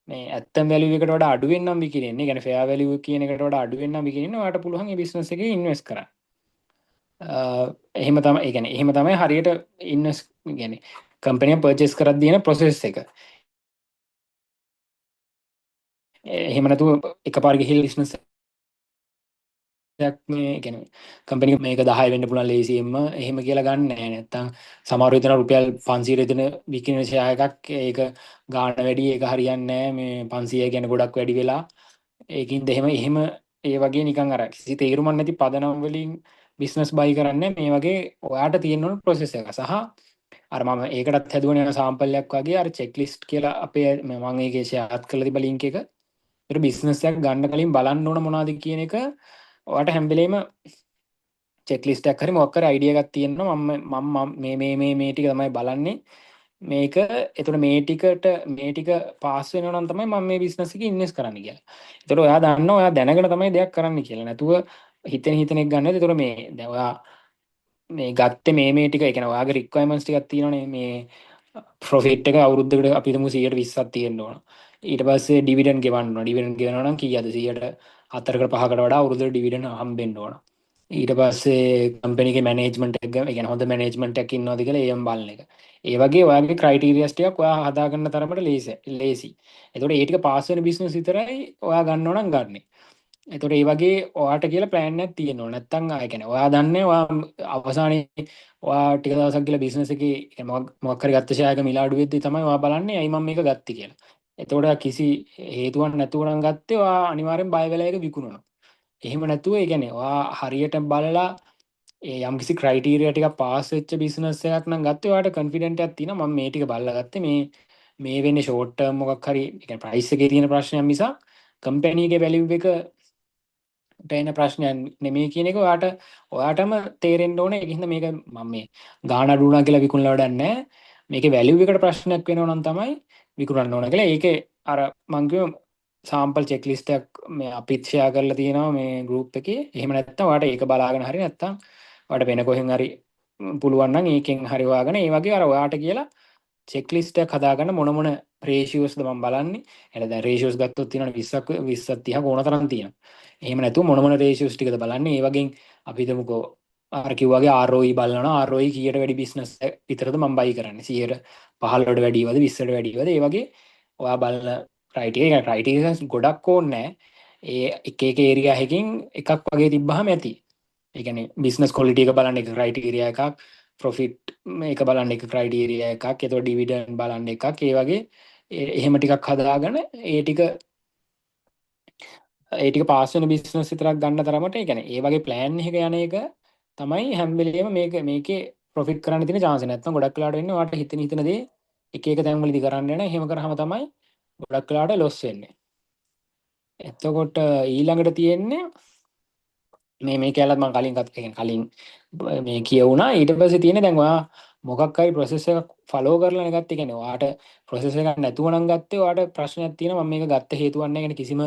[SPEAKER 1] මේ ඇත්තම වැලියු එකට වඩා අඩුවෙන් නම් විකිණෙන්නේ, ඒ කියන්නේ ෆෙයා වැලියු කියන එකට වඩා අඩුවෙන් නම් විකිණෙන්නේ, ඔයාට පුළුවන් මේ බිස්නස් එකේ ඉන්වෙස්ට් කරන්න. එහෙම තමයි, ඒ කියන්නේ එහෙම තමයි හරියට ඉන්වෙස්ට්, කියන්නේ කම්පැනි එක පර්චේස් කරද්දී එන ප්‍රොසෙස් එක. එහෙම නැතුව එකපාර ගිහිල්ලා බිස්නස් එකක් මේ කියන්නේ කම්පැනි එක මේක 10 වෙන්න පුළුවන් ලේසියෙන්ම එහෙම කියලා ගන්න නෑ. නැත්තම් සමහර විටන රුපියල් 500 දෙන විකිණෙන ෂෙයා එකක්, ඒක ගාණ වැඩි, ඒක හරියන්නේ නෑ, මේ 500 කියන්නේ ගොඩක් වැඩි වෙලා. ඒකින්ද එහෙම එහෙම ඒ වගේ නිකන් අර කිසි තේරුමක් නැති පදනම් වලින් බිස්නස් බයි කරන්නේ. මේ වගේ ඔයාට තියෙන්න ඕන ප්‍රොසෙස් එක. සහ අර මම ඒකටත් හැදුවනේ සාම්පල් එකක් වගේ අර චෙක් ලිස්ට් කියලා අපේ, මම ඒකේ ෂෙයාත් කරලා තිබ්බ ලින්ක් එක. ඒතර බිස්නස් එකක් ගන්න කලින් බලන්න ඕන මොනවද කියන එක ඔයාට හැම වෙලේම චෙක් ලිස්ට් එකක් හරි මොකක් හරි අයිඩියා එකක් තියෙනවා. මම මම මම මේ මේ මේ මේ ටික තමයි බලන්නේ මේක. එතකොට මේ ටිකට, මේ ටික පාස් වෙනවා නම් තමයි මම මේ බිස්නස් එකේ ඉන්වෙස්ට් කරන්න කියලා. එතකොට ඔයා දන්නවා ඔයා දැනගෙන තමයි දෙයක් කරන්න කියලා. නැතුව හිතෙන හිතෙන එක ගන්න නැතුව. එතකොට මේ දැන් ඔයා මේ ගත්තේ මේ මේ ටික, ඒ කියන්නේ ඔයාගේ රික්වයර්මන්ට්ස් ටිකක් තියෙනවනේ. මේ ප්‍රොෆිට් එක අවුරුද්දකට අපි හිතමු 120ක් තියෙන්න ඕන. ඊට පස්සේ ඩිවිඩන්ඩ් ගෙවන්න ඕන. ඩිවිඩන්ඩ් ගෙවනවා නම් කීයද, 4කට 5කට වඩා අවුරුද්දට ඩිවිඩන්ඩ් හම්බෙන්න ඕන. ඊට පස්සේ කම්පැනි එකේ මැනේජ්මන්ට් එක, ඒ කියන්නේ හොඳ මැනේජ්මන්ට් එකක් ඉන්නවද කියලා ඒවම බලන එක. ඒ වගේ ඔයාගේ ක්‍රයිටීරියාස් ටිකක් ඔයා හදාගන්න තරමට ලේසි ලේසි. එතකොට ඒ ටික පාස් වෙන බිස්නස් විතරයි ඔයා ගන්නව නම් ගන්නෙ. එතකොට ඒ වගේ ඔයාට කියලා ප්ලෑන් එකක් තියෙන්න ඕන. නැත්තම් ආ, ඒ කියන්නේ ඔයා දන්නේ ඔයා අවසානයේ ඔයා ටික දවසක් ගිහලා බිස්නස් එකේ, ඒ කියන්නේ මොකක් මොකක් හරි ගත්ත ෂෙයා එක මිල අඩු වෙද්දි තමයි ඔයා බලන්නේ ඇයි මම මේක ගත්තේ කියලා. එතකොට ඔයා කිසි හේතුවක් නැතුව නම් ගත්තේ, ඔයා අනිවාර්යෙන් බය වෙලා ඒක විකුණනවා. එහෙම නැතුව, ඒ කියන්නේ ඔයා හරියට බලලා ඒ යම්කිසි ක්‍රයිටීරියා ටිකක් පාස් වෙච්ච බිස්නස් එකක් නම් ගත්තේ, ඔයාට කොන්ෆිඩන්ට් එකක් තියෙනවා මම මේ ටික බලලා ගත්තේ, මේ මේ වෙන්නේ ෂෝට් ටර්ම් මොකක් හරි, ඒ කියන්නේ ප්‍රයිස් එකේ තියෙන ප්‍රශ්නයක් මිසක් කම්පැනි එකේ වැලියු එක එන ප්‍රශ්නයක් නෙමෙයි කියන එක ඔයාට ඔයාටම තේරෙන්න ඕනේ. ඒක හින්දා මේක මම මේ ගාණ අඩු වුණා කියලා විකුණලා වැඩක් නැහැ. මේකේ වැලියු එකට ප්‍රශ්නයක් වෙනවා නම් තමයි විකුණන්න ඕන කියලා. ඒකේ අර මං කිව්ව සාම්පල් චෙක් ලිස්ට් එකක් මේ අපිත් ෂෙයා කරලා තියෙනවා මේ ගෲප් එකේ. එහෙම නැත්නම් ඔයාට ඒක බලාගෙන හරි, නැත්නම් ඔයාට වෙන කොහෙන් හරි පුළුවන් නම් ඒකෙන් හරි හොයාගෙන, ඒ වගේ අර ඔයාට කියලා චෙක් ලිස්ට් එකක් හදාගන්න මොන මොන රේෂියෝස්ද මම බලන්නේ. එහෙනම් දැන් රේෂියෝස් ගත්තොත් තියෙනවනේ 20ක් 20ක් 30ක් ඕන තරම් තියෙනවා. එහෙම නැතුව මොන මොන රේෂියෝස් ටිකද බලන්නේ. ඒ වගේ අපි හිතමුකෝ අර කිව්වාගේ ROE බලනවා නම් ROE කීයට වැඩි බිස්නස් විතරද මම බයි කරන්නේ, 115ට වැඩිවද 20ට වැඩිවද, ඒ වගේ ඔයා බලන ක්‍රයිටීරියා ක්‍රයිටීරියා ගොඩක් ඕනේ නෑ. ඒ එක එක ඒරියා එකකින් එකක් වගේ තිබ්බහම ඇති. ඒ කියන්නේ බිස්නස් ක්වොලිටි එක බලන්න එක ක්‍රයිටීරියා එකක්, ප්‍රොෆිට් මේක බලන්න එක ක්‍රයිටීරියා එකක්, එතකොට ඩිවිඩන්ඩ් බලන්න එකක්. ඒ වගේ එහෙම ටිකක් හදාගෙන ඒ ටික පාස් වෙන බිස්නස් විතරක් ගන්න තරමට, ඒ කියන්නේ ඒ වගේ ප්ලෑන් එකක යන එක තමයි හැම වෙලේම මේකේ ප්‍රොෆිට් කරන්න තියෙන චාන්ස් එක. නැත්නම් ගොඩක් වෙලාවට වෙන්නේ ඔයාට හිතෙන හිතෙන දේ එක එක තැන් වලදී කරන්න යන. එහෙම කරාම තමයි ගොඩක් වෙලාවට ලොස් වෙන්නේ. එතකොට ඊළඟට තියෙන්නේ මේ මේ කැලත් මම කලින් ගත්ත, ඒ කියන්නේ කලින් මේ කියවුණා. ඊට පස්සේ තියෙන දැන් ඔයා මොකක් හරි ප්‍රොසෙස් එකක් ෆලෝ කරලානේ ගත්තේ. ඒ කියන්නේ ඔයාට ප්‍රොසෙස් එකක් නැතුව නම් ගත්තේ ඔයාට ප්‍රශ්නයක් තියෙනවා. මම මේක ගත්ත හේතුවක් නැහැ. කියන්නේ කිසිම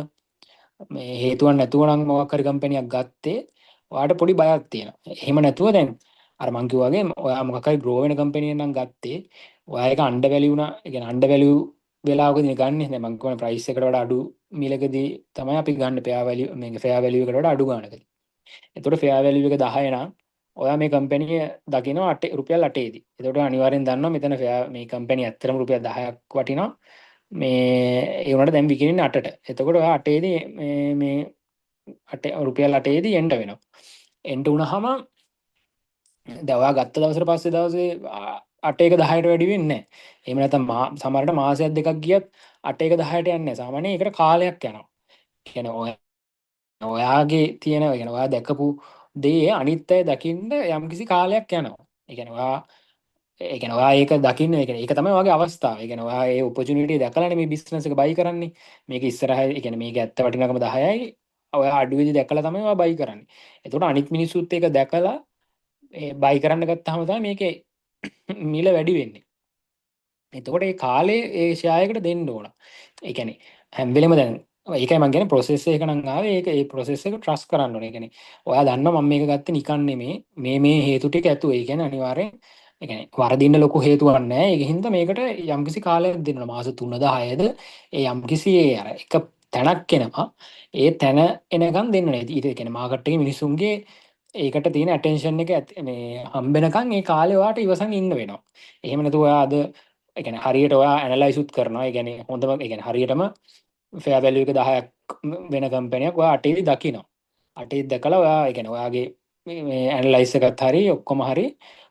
[SPEAKER 1] මේ හේතුවක් නැතුව නම් මොකක් හරි කම්පැනියක් ගත්තේ ඔයාට පොඩි බයක් තියෙනවා. එහෙම නැතුව දැන් අර මං කිව්වා වගේ ඔයා මොකක් හරි ග්‍රෝ වෙන කම්පැනි එකක් නම් ගත්තේ ඔයා ඒක අන්ඩර් වැලියු වුණා. ඒ කියන්නේ අන්ඩර් වැලියු වෙලාවකදී ගන්නෙ. දැන් මං කියවන ප්‍රයිස් එකට වඩා අඩු මිලකදී තමයි අපි ගන්න, ෆෙයා වැලියු, මේක ෆෙයා වැලියු එකට වඩා අඩු ගානකදී. එතකොට ෆෙයා වැලියු එක 10 නම් ඔයා මේ කම්පැනි දකිනවා 8 රුපියල් 8 දී. එතකොට අනිවාර්යෙන් දන්නවා මෙතන ෆෙයා මේ කම්පැනි ඇත්තටම රුපියල් 10ක් වටිනවා. මේ ඒ වුණාට දැන් විකිණෙන්නේ 8ට. එතකොට ඔයා 8 දී මේ මේ 8 රුපියල් 8 දී එන්න වෙනවා. එන්න වුණාම දැන් ඔයා ගත්ත දවසට පස්සේ දවසේ 8 එක 10ට වැඩි වෙන්නේ නැහැ. එහෙම නැත්නම් සමහරට මාසයක් දෙකක් ගියත් 8 එක 10ට යන්නේ නැහැ. සාමාන්‍යයෙන් ඒකට කාලයක් යනවා. කියන්නේ ඔය ඔයාගේ තියෙන, ඒ කියන්නේ ඔයා දැකපු දේ අනිත් අය දකින්න යම්කිසි කාලයක් යනවා. ඒ කියන්නේ ඔයා, ඒ කියන්නේ ඔයා ඒක දකින්න, ඒ කියන්නේ ඒක තමයි ඔයාගේ අවස්ථාව. ඒ කියන්නේ ඔයා ඒ ඔපචුනිටි දැකලානේ මේ බිස්නස් එක බයි කරන්නේ. මේක ඉස්සරහ, ඒ කියන්නේ මේක ඇත්ත වටිනාකම 10යි. ඔයා අඩුවේදී දැකලා තමයි ඔයා බයි කරන්නේ. එතකොට අනිත් මිනිස්සුත් ඒක දැකලා ඒ බයි කරන්න ගත්තාම තමයි මේකේ මිල වැඩි වෙන්නේ. එතකොට ඒ කාලේ ඒ ෂෙයා එකට දෙන්න ඕන. ඒ කියන්නේ හැම වෙලෙම දැන් ඒකයි මං කියන්නේ ප්‍රොසෙස් එක නම් ආවේ ඒක ඒ ප්‍රොසෙස් එක ට්‍රස්ට් කරන්න ඕනේ. ඒ කියන්නේ ඔයා දන්නවා මම මේක ගත්තේ නිකන් නෙමේ, මේ මේ හේතු ටික ඇතුව. ඒ කියන්නේ අනිවාර්යෙන්, ඒ කියන්නේ වරදින්න ලොකු හේතුවක් නැහැ. ඒක හින්දා මේකට යම්කිසි කාලයක් දෙන්න ඕන. මාස 3ද 6ද ඒ යම්කිසි ඒ අර එක තැනක් එනවා. ඒ තැන එනකන් දෙන්න ඕනේ. ඊට ඒ කියන්නේ මාකට් එකේ මිනිසුන්ගේ ඒකට තියෙන ඇටෙන්ෂන් එක මේ හම්බෙනකන් ඒ කාලේ ඔයාට ඉවසන් ඉන්න වෙනවා. එහෙම නැතුව ඔයා අද, ඒ කියන්නේ හරියට ඔයා ඇනලයිස් උත් කරනවා. ඒ කියන්නේ හොඳම, ඒ කියන්නේ හරියටම ෆෙයා වැලියු එක 10ක් වෙන කම්පැනියක් ඔයා 8 දී දකිනවා. 8 දී දැකලා ඔයා, ඒ කියන්නේ ඔයාගේ මේ මේ ඇනලයිස් එකත් හරි ඔක්කොම හරි,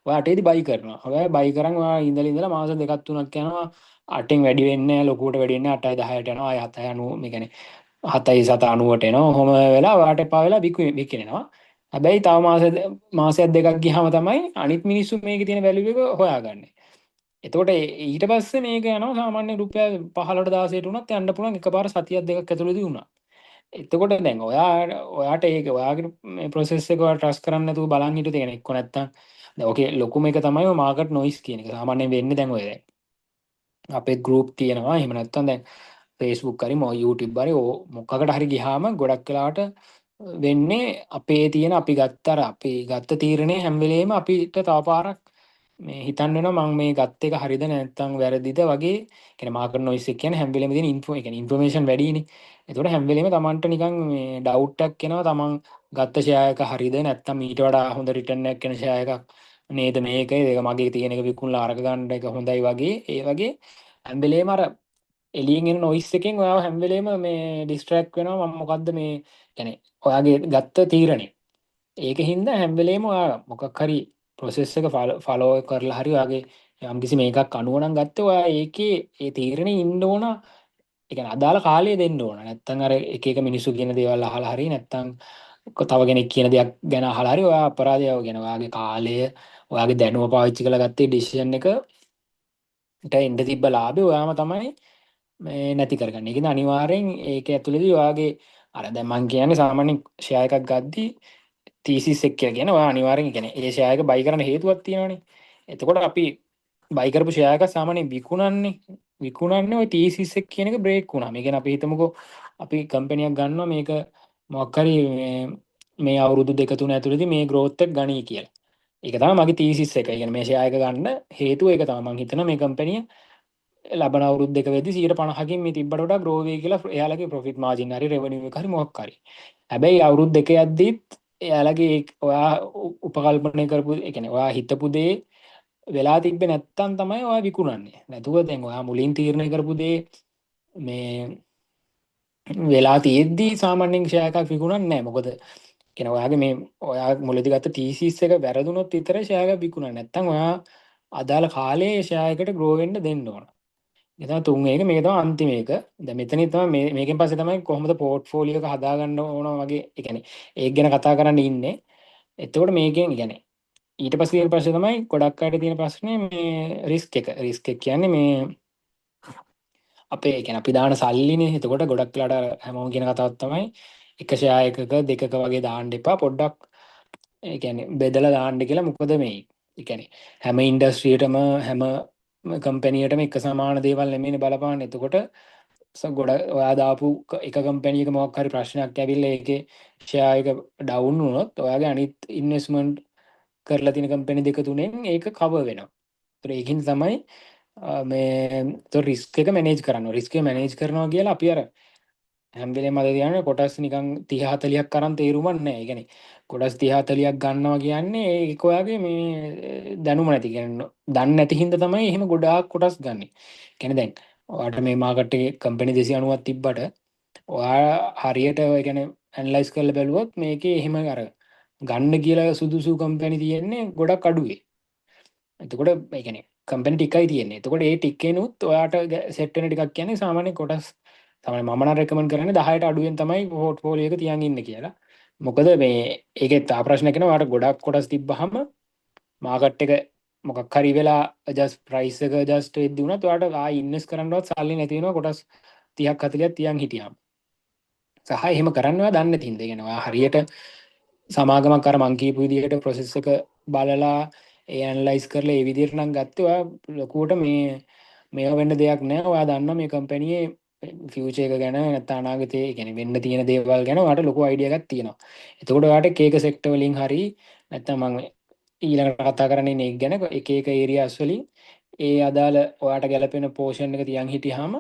[SPEAKER 1] ඔයා 8 දී බයි කරනවා. ඔයා බයි කරන් ඔයා ඉඳලා ඉඳලා මාස දෙකක් තුනක් යනවා, 8න් වැඩි වෙන්නේ නැහැ, ලොකුවට වැඩි වෙන්නේ නැහැ. 8යි 10ට යනවා, ආය 7යි 90, මේ කියන්නේ 7යි 7 90ට එනවා. ඔහොම වෙලා ඔයාට එපා වෙලා විකිනෙනවා. හැබැයි තව මාසයක් දෙකක් ගියාම තමයි අනිත් මිනිස්සු මේකේ තියෙන වැලියු එක හොයාගන්නේ. එතකොට ඊට පස්සේ මේක යනවා සාමාන්‍ය රුපියල් 15ට 16ට උනත් යන්න පුළුවන් එකපාර සතියක් දෙකක් ඇතුළතදී වුණා. එතකොට දැන් ඔයාට ඒක ඔයාගේ මේ ප්‍රොසෙස් එක ඔයා ට්‍රස්ට් කරන්නේ නැතුව බලන් හිටියොත්, ඒ කියන්නේ එක්ක නැත්තම් දැන් ඔකේ ලොකුම එක තමයි ඔය මාකට් නොයිස් කියන එක. සාමාන්‍යයෙන් වෙන්නේ දැන් ඔය දැන් අපේ ගෲප් තියෙනවා. එහෙම නැත්තම් දැන් Facebook හරි YouTube හරි මොකකට හරි ගියාම ගොඩක් වෙලාවට වෙන්නේ අපේ තියෙන අපි ගත්ත අර අපි ගත්ත තීරණය හැම වෙලේම අපිට තව පාරක් මේ හිතන්න වෙනවා මං මේ ගත්ත එක හරිද නැත්නම් වැරදිද වගේ. කියන්නේ මාකට් නොයිස් එක කියන්නේ හැම වෙලේම තියෙන ඉන්ෆෝ, ඒ කියන්නේ ඉන්ෆර්මේෂන් වැඩිනේ. ඒතකොට හැම වෙලේම තමන්ට නිකන් මේ ඩවුට් එකක් එනවා තමන් ගත්ත ෂෙයා එක හරිද නැත්නම් ඊට වඩා හොඳ රිටර්න් එකක් එන ෂෙයා එකක් නේද මේක, ඒක මගේ තියෙන එක විකුණලා අරක ගන්න එක හොඳයි වගේ. ඒ වගේ හැම වෙලේම අර එළියෙන් එන නොයිස් එකෙන් ඔයාව හැම වෙලේම මේ ඩිස්ට්‍රැක්ට් වෙනවා මම මොකද්ද මේ කියන්නේ ඔයාගේ ගත්ත තීරණය. ඒක හින්දා හැම වෙලේම ඔයා මොකක් හරි ප්‍රොසෙස් එක ෆලෝ කරලා හරි ඔයාගේ යම්කිසි මේකක් අනුව නම් ගත්තේ ඔයා ඒකේ ඒ තීරණේ ඉන්න ඕන. ඒ කියන්නේ අදාළ කාලය දෙන්න ඕන. නැත්තම් අර එක එක මිනිස්සු කියන දේවල් අහලා හරි නැත්තම් තව කෙනෙක් කියන දෙයක් ගැන අහලා හරි ඔයා අපරාධය ගැන ඔයාගේ කාලය ඔයාගේ දැනුම පාවිච්චි කරලා ගත්තේ ඩිසිෂන් එකට එන්න තිබ්බ ලාභේ ඔයාම තමයි මේ නැති කරගන්නේ. ඒක අනිවාර්යෙන් ඒක ඇතුළේදී ඔයාගේ අර දැන් මං කියන්නේ සාමාන්‍යයෙන් ෂෙයා එකක් ගද්දි තීසිස් එක කියලා කියන ඔයා අනිවාර්යෙන් කියන්නේ ඒ ෂෙයා එක බයි කරන්න හේතුවක් තියෙනවනේ. එතකොට අපි බයි කරපු ෂෙයා එක සාමාන්‍යයෙන් විකුණන්නේ විකුණන්නේ ඔය තීසිස් එක කියන එක බ්‍රේක් වුණාම. ඒ කියන්නේ අපි හිතමුකෝ අපි කම්පැනියක් ගන්නවා මේක මොකක් හරි මේ මේ අවුරුදු දෙක තුන ඇතුළතදී මේ ග්‍රෝත් එක ගනී කියලා. ඒක තමයි මගේ තීසිස් එක. ඒ කියන්නේ මේ ෂෙයා එක ගන්න හේතුව ඒක තමයි. මං හිතනවා මේ කම්පැනිය ලබන අවුරුදු දෙක වෙද්දි 50%කින් මේ තිබ්බට වඩා ග්‍රෝ වෙයි කියලා, එයාලගේ ප්‍රොෆිට් මාජින් හරි රෙවෙනියු එක හරි මොකක් හරි. හැබැයි අවුරුදු දෙක යද්දිත් එයාලගේ ඔයා උපකල්පනය කරපු, ඒ කියන්නේ ඔයා හිතපු දේ වෙලා තිබ්බේ නැත්තම් තමයි ඔයා විකුණන්නේ. නැතුව දැන් ඔයා මුලින් තීරණය කරපු දේ මේ වෙලා තියෙද්දි සාමාන්‍යයෙන් ෂෙයා එකක් විකුණන්නේ නැහැ. මොකද කියන්නේ ඔයාගේ මේ ඔයා මුලදී ගත්ත තීසිස් එක වැරදුනොත් විතරයි ෂෙයා එකක් විකුණන්නේ. නැත්තම් ඔයා අදාළ කාලයේ ෂෙයා එකට ග්‍රෝ වෙන්න දෙන්න ඕන. ඒ තමයි තුන්වෙනි එක. මේක තමයි අන්තිම එක. දැන් මෙතනින් තමයි මේ මේකෙන් පස්සේ තමයි කොහොමද පෝට්ෆෝලියෝ එක හදාගන්න ඕන වගේ, ඒ කියන්නේ ඒක ගැන කතා කරන්න ඉන්නේ. එතකොට මේකෙන් කියන්නේ ඊට පස්සේ තියෙන ප්‍රශ්නේ තමයි ගොඩක් අයට තියෙන ප්‍රශ්නේ මේ රිස්ක් එක. රිස්ක් එක කියන්නේ මේ අපේ ඒ කියන්නේ අපි දාන සල්ලිනේ. එතකොට ගොඩක් වෙලාට අර හැමෝම කියන කතාවක් තමයි එක ෂෙයා එකක දෙකක වගේ දාන්න එපා, පොඩ්ඩක් ඒ කියන්නේ බෙදලා දාන්න කියලා. මොකද මේ ඒ කියන්නේ හැම ඉන්ඩස්ට්‍රියටම හැම කම්පැනියටම එක සමාන දේවල් නෙමෙයිනේ බලපාන්නේ. එතකොට ගොඩ ඔයා දාපු එක කම්පැනි එක මොකක් හරි ප්‍රශ්නයක් ඇවිල්ලා ඒකේ ෂෙයා එක ඩවුන් වුණොත් ඔයාගේ අනිත් ඉන්වෙස්ට්මන්ට් කරලා තියෙන කම්පැනි දෙක තුනෙන් ඒක කවර් වෙනවා. ඒතර ඒකින් තමයි මේ ඒතර රිස්ක් එක මැනේජ් කරන්න ඕනේ. රිස්ක් එක මැනේජ් කරනවා කියලා අපි අර හැම වෙලේම මතක තියාගන්න කොටස් නිකන් 30 40ක් අරන් තේරුමක් නැහැ. ඒ කියන්නේ කොටස් 30 40ක් ගන්නවා කියන්නේ ඒක ඔයාගේ මේ දැනුම නැති කියන්නේ දන්නේ නැති හින්දා තමයි එහෙම ගොඩාක් කොටස් ගන්නෙ. කියන්නේ දැන් ඔයාට මේ මාකට් එකේ කම්පැනි 290ක් තිබ්බට ඔයා හරියට ඔය කියන්නේ ඇනලයිස් කරලා බැලුවොත් මේකේ එහෙම අර ගන්න කියලා සුදුසු කම්පැනි තියෙන්නේ ගොඩක් අඩුවේ. එතකොට ඒ කියන්නේ කම්පැනි ටිකයි තියෙන්නේ. එතකොට ඒ ටිකේනුත් ඔයාට සෙට් වෙන ටිකක් කියන්නේ සාමාන්‍ය කොටස් තමයි මම නම් රෙකමන්ඩ් කරන්නේ 10ට අඩුවෙන් තමයි පෝට්ෆෝලියෝ එක තියන් ඉන්න කියලා. මොකද මේ ඒකේ තා ප්‍රශ්නයක් එනවා, ඔයාට ගොඩක් කොටස් තිබ්බහම මාකට් එක මොකක් හරි වෙලා ඇඩ්ජස්ට් ප්‍රයිස් එක ඇඩ්ජස්ට් වෙද්දි වුණත් ඔයාට ආයි ඉන්වෙස්ට් කරන්නවත් සල්ලි නැති වෙනවා කොටස් 30ක් 40ක් තියන් හිටියාම. සහ එහෙම කරන්න ඔයා දන්නේ නැති හින්දා. ඒ කියන්නේ ඔයා හරියට සමාගමක් අර මං කියපු විදිහට ප්‍රොසෙස් එක බලලා ඒ ඇනලයිස් කරලා ඒ විදිහට නම් ගත්තේ ඔයා ලොකුවට මේ මේවා වෙන්න දෙයක් නෑ. ඔයා දන්නවා මේ කම්පැනියේ ෆියුචර් එක ගැන, නැත්නම් අනාගතයේ ඒ කියන්නේ වෙන්න තියෙන දේවල් ගැන ඔයාට ලොකු අයිඩියා එකක් තියෙනවා. එතකොට ඔයාට එක එක සෙක්ටර් වලින් හරි නැත්නම් මං ඊළඟට කතා කරන්නේ ඉන්නේ ඒක ගැන, එක එක ඒරියාස් වලින් ඒ අදාළ ඔයාට ගැලපෙන පෝෂන් එක තියන් හිටියාම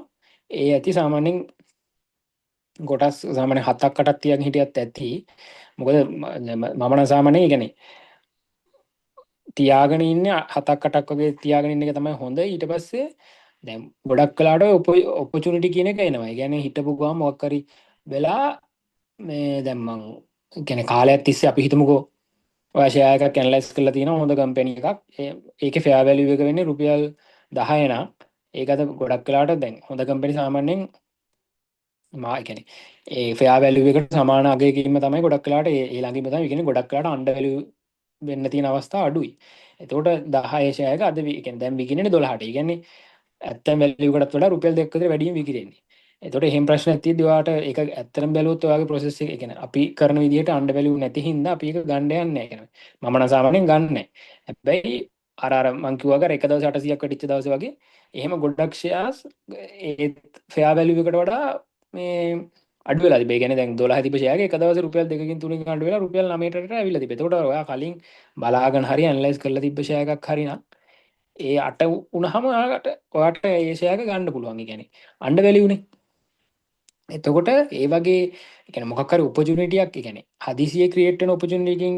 [SPEAKER 1] ඒ ඇති. සාමාන්‍යයෙන් කොටස් සාමාන්‍ය හතක් අටක් තියන් හිටියත් ඇති. මොකද මම නම් සාමාන්‍යයෙන් ඒ කියන්නේ තියාගෙන ඉන්නේ හතක් අටක් වගේ තියාගෙන ඉන්න එක තමයි හොඳ. ඊට පස්සේ දැන් ගොඩක් වෙලාවට ඔපචුනිටි කියන එක එනවා. ඒ කියන්නේ හිටපු ගමන් මොකක් හරි වෙලා මේ දැන් මං කියන්නේ කාලයක් තිස්සේ අපි හිතමුකෝ ඔයා ෂෙයා එකක් ඇනලයිස් කරලා තියෙනවා, හොඳ කම්පැනි එකක්. ඒකේ ෆෙයා වැලියු එක වෙන්නේ රුපියල් 10 නම් ඒක අද ගොඩක් වෙලාවට දැන් හොඳ කම්පැනි සාමාන්‍යයෙන් මා ඒ කියන්නේ ඒ ෆෙයා වැලියු එකට සමාන අගයකින්ම තමයි ගොඩක් වෙලාවට ඒ ඒ ළඟින්ම තමයි. ඒ කියන්නේ ගොඩක් වෙලාවට අන්ඩර් වැලියු වෙන්න තියෙන අවස්ථා අඩුයි. එතකොට 10 ෂෙයා එක අද ඒ කියන්නේ දැන් විකිණෙන්නේ 12ට. ඒ කියන්නේ ඇත්තම වැලියු එකටත් වඩා රුපියල් 2ක් විතර වැඩියෙන් විකිණෙන්නේ. එතකොට එහෙම ප්‍රශ්නයක් තියෙද්දි ඔයාට ඒක ඇත්තටම බැලුවොත් ඔයාගේ ප්‍රොසෙස් එක, ඒ කියන්නේ අපි කරන විදිහට අන්ඩර් වැලියු නැති හින්දා අපි ඒක ගන්න යන්නේ නැහැ. ඒ කියන්නේ මම නම් සාමාන්‍යයෙන් ගන්න නැහැ. හැබැයි අර අර මං කිව්වා වගේ අර එක දවසේ 800ක් වැටිච්ච දවසේ වගේ එහෙම ගොඩක් ෂෙයාර්ස් ඒ ෆෙයා වැලියු එකට වඩා මේ අඩු වෙලා තිබේ. ඒ කියන්නේ දැන් 12 තිබ්බ ෂෙයා එක එක දවසේ රුපියල් 2කින් 3කින් අඩු වෙලා රුපියල් 9ට ඇවිල්ලා තිබේ. එතකොට ඔයා කලින් බලාගෙන හරි ඇනලයිස් කරලා තිබ්බ ෂෙයා එකක් හරි නම් ඒ 8 වුණාම ඔයාට ඔයාට ඒ ෂෙයා එක ගන්න පුළුවන්. ඒ කියන්නේ අන්ඩර් වැලියු නේ. එතකොට ඒ වගේ ඒ කියන්නේ මොකක් හරි ඔපචුනිටි එකක්, ඒ කියන්නේ හදිසියේ ක්‍රියේට් වෙන ඔපචුනිටි එකකින්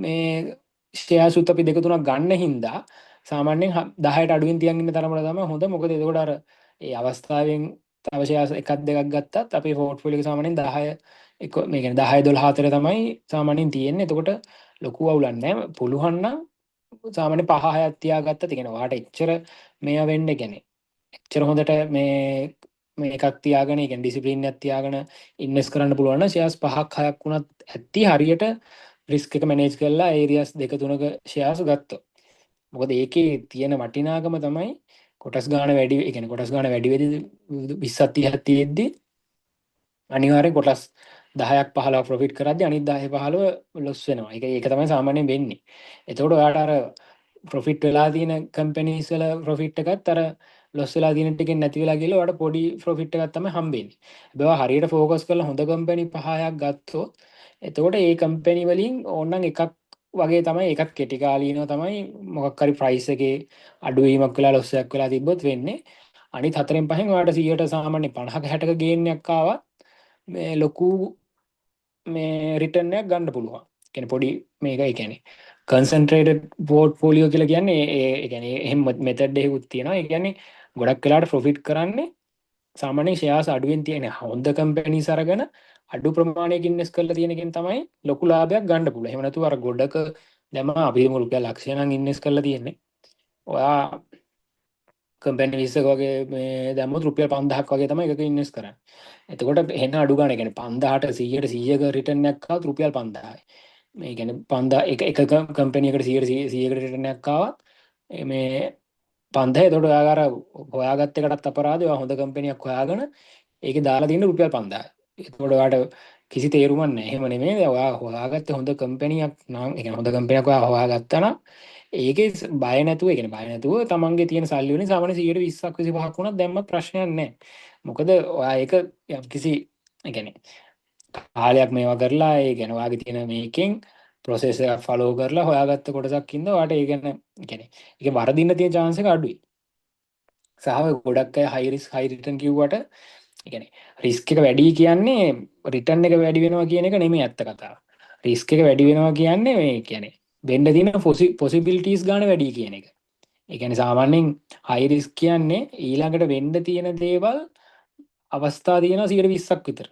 [SPEAKER 1] මේ ෂෙයාර්ස් උත් අපි දෙක තුනක් ගන්න හින්දා සාමාන්‍යයෙන් 10ට අඩුවෙන් තියන් ඉන්න තරමට තමයි හොඳ. මොකද එතකොට අර ඒ අවස්ථාවෙන් තව ෂෙයාර්ස් එකක් දෙකක් ගත්තත් අපේ පෝට්ෆෝලියෝ එක සාමාන්‍යයෙන් 10 එක මේ කියන්නේ 10 12 අතර තමයි සාමාන්‍යයෙන් තියෙන්නේ. එතකොට ලොකු අවුලක් නෑ. පුළුවන් නම් සාමාන්‍ය පහ හයක් තියාගත්තත්, ඒ කියන්නේ ඔයාට එච්චර මේවා වෙන්න, ඒ කියන්නේ එච්චර හොඳට මේ මේ එකක් තියාගෙන, ඒ කියන්නේ ඩිසිප්ලින් එකක් තියාගෙන ඉන්වෙස්ට් කරන්න පුළුවන් නම් ෂෙයාර්ස් පහක් හයක් වුණත් ඇති හරියට රිස්ක් එක මැනේජ් කරලා ඒරියාස් දෙක තුනක ෂෙයාර්ස් ගත්තොත්. මොකද ඒකේ තියෙන වටිනාකම තමයි කොටස් ගාන වැඩි, ඒ කියන්නේ කොටස් ගාන වැඩි වෙද්දි 20ක් 30ක් තියෙද්දි අනිවාර්යෙන් කොටස් 10ක් 15ක් ප්‍රොෆිට් කරද්දි අනිත් 10 15 ලොස් වෙනවා. ඒක ඒක තමයි සාමාන්‍යයෙන් වෙන්නේ. එතකොට ඔයාට අර ප්‍රොෆිට් වෙලා තියෙන කම්පැනිස් වල ප්‍රොෆිට් එකත් අර ලොස් වෙලා තියෙන ටිකෙන් නැති වෙලා ගිහලා ඔයාට පොඩි ප්‍රොෆිට් එකක් තමයි හම්බෙන්නේ. හැබැයි ඔයා හරියට ෆෝකස් කරලා හොඳ කම්පැනි පහ හයක් ගත්තොත් එතකොට ඒ කම්පැනි වලින් ඕනනම් එකක් වගේ තමයි, එකක් කෙටි කාලීනව තමයි මොකක් හරි ප්‍රයිස් එකේ අඩුවීමක් වෙලා ලොස් එකක් වෙලා තිබ්බොත් වෙන්නේ. අනිත් හතරෙන් පහෙන් ඔයාට 100ට සාමාන්‍ය 50ක 60ක ගේන් එකක් ආවත් මේ ලොකු මේ රිටර්න් එකක් ගන්න පුළුවන්. කියන්නේ පොඩි මේක, ඒ කියන්නේ කන්සන්ට්‍රේටඩ් පෝට්ෆෝලියෝ කියලා කියන්නේ ඒ ඒ කියන්නේ එහෙම මෙතඩ් එකකුත් තියෙනවා. ඒ කියන්නේ ගොඩක් වෙලාවට ප්‍රොෆිට් කරන්නේ සාමාන්‍යයෙන් ෂෙයාර්ස් අඩුවෙන් තියෙන හොඳ කම්පැනිස් අරගෙන අඩු ප්‍රමාණයක ඉන්වෙස්ට් කරලා තියෙන එකෙන් තමයි ලොකු ලාභයක් ගන්න පුළුවන්. එහෙම නැතුව අර ගොඩක දැන් අපි හිතමු රුපියල් ලක්ෂය නම් ඉන්වෙස්ට් කරලා තියෙන්නේ. ඔයා කම්පැනි 20ක වගේ මේ දැම්මොත් රුපියල් 5000ක් වගේ තමයි එකක ඉන්වෙස්ට් කරන්නේ. එතකොට එහෙන අඩු ගාණ, ඒ කියන්නේ 5000ට 100ට 100ක රිටර්න් එකක් ආවත් රුපියල් 5000යි. මේ කියන්නේ 5000 එක එක කම්පැනි එකට 100ට 100කට රිටර්න් එකක් ආවත් මේ 5000. එතකොට ඔයා අර හොයාගත්ත එකටත් අපරාධ, ඔයා හොඳ කම්පැනියක් හොයාගෙන ඒකේ දාලා තියෙන රුපියල් 5000යි. එතකොට ඔයාට කිසි තේරුමක් නැහැ. එහෙම නෙමෙයි. දැන් ඔයා හොයාගත්ත හොඳ කම්පැනියක් නම්, ඒ කියන්නේ හොඳ කම්පැනියක් ඔයා හොයාගත්තා නම් ඒකේ බය නැතුව, ඒ කියන්නේ බය නැතුව තමන්ගේ තියෙන සල්ලි වලින් සාමාන්‍ය 120ක් 25ක් වුණත් දැම්මත් ප්‍රශ්නයක් නැහැ. මොකද ඔයා ඒක යම්කිසි, ඒ කියන්නේ කාලයක් මේවා කරලා, ඒ කියන්නේ ඔයාගේ තියෙන මේකෙන් ප්‍රොසෙස් එකක් ෆලෝ කරලා හොයාගත්ත කොටසක් ඉඳ ඔයාට ඒ ගැන, ඒ කියන්නේ ඒකේ වරදින්න තියෙන චාන්ස් එක අඩුයි. සහ ඔය ගොඩක් අය හයි රිස්ක් හයි රිටර්න් කිව්වට, ඒ කියන්නේ රිස්ක් එක වැඩි කියන්නේ රිටර්න් එක වැඩි වෙනවා කියන එක නෙමෙයි ඇත්ත කතාව. රිස්ක් එක වැඩි වෙනවා කියන්නේ මේ කියන්නේ වෙන්න තියෙන පොසිබිලිටීස් ගාන වැඩි කියන එක. ඒ කියන්නේ සාමාන්‍යයෙන් හයි රිස්ක් කියන්නේ ඊළඟට වෙන්න තියෙන දේවල් අවස්ථා තියෙනවා 120ක් විතර.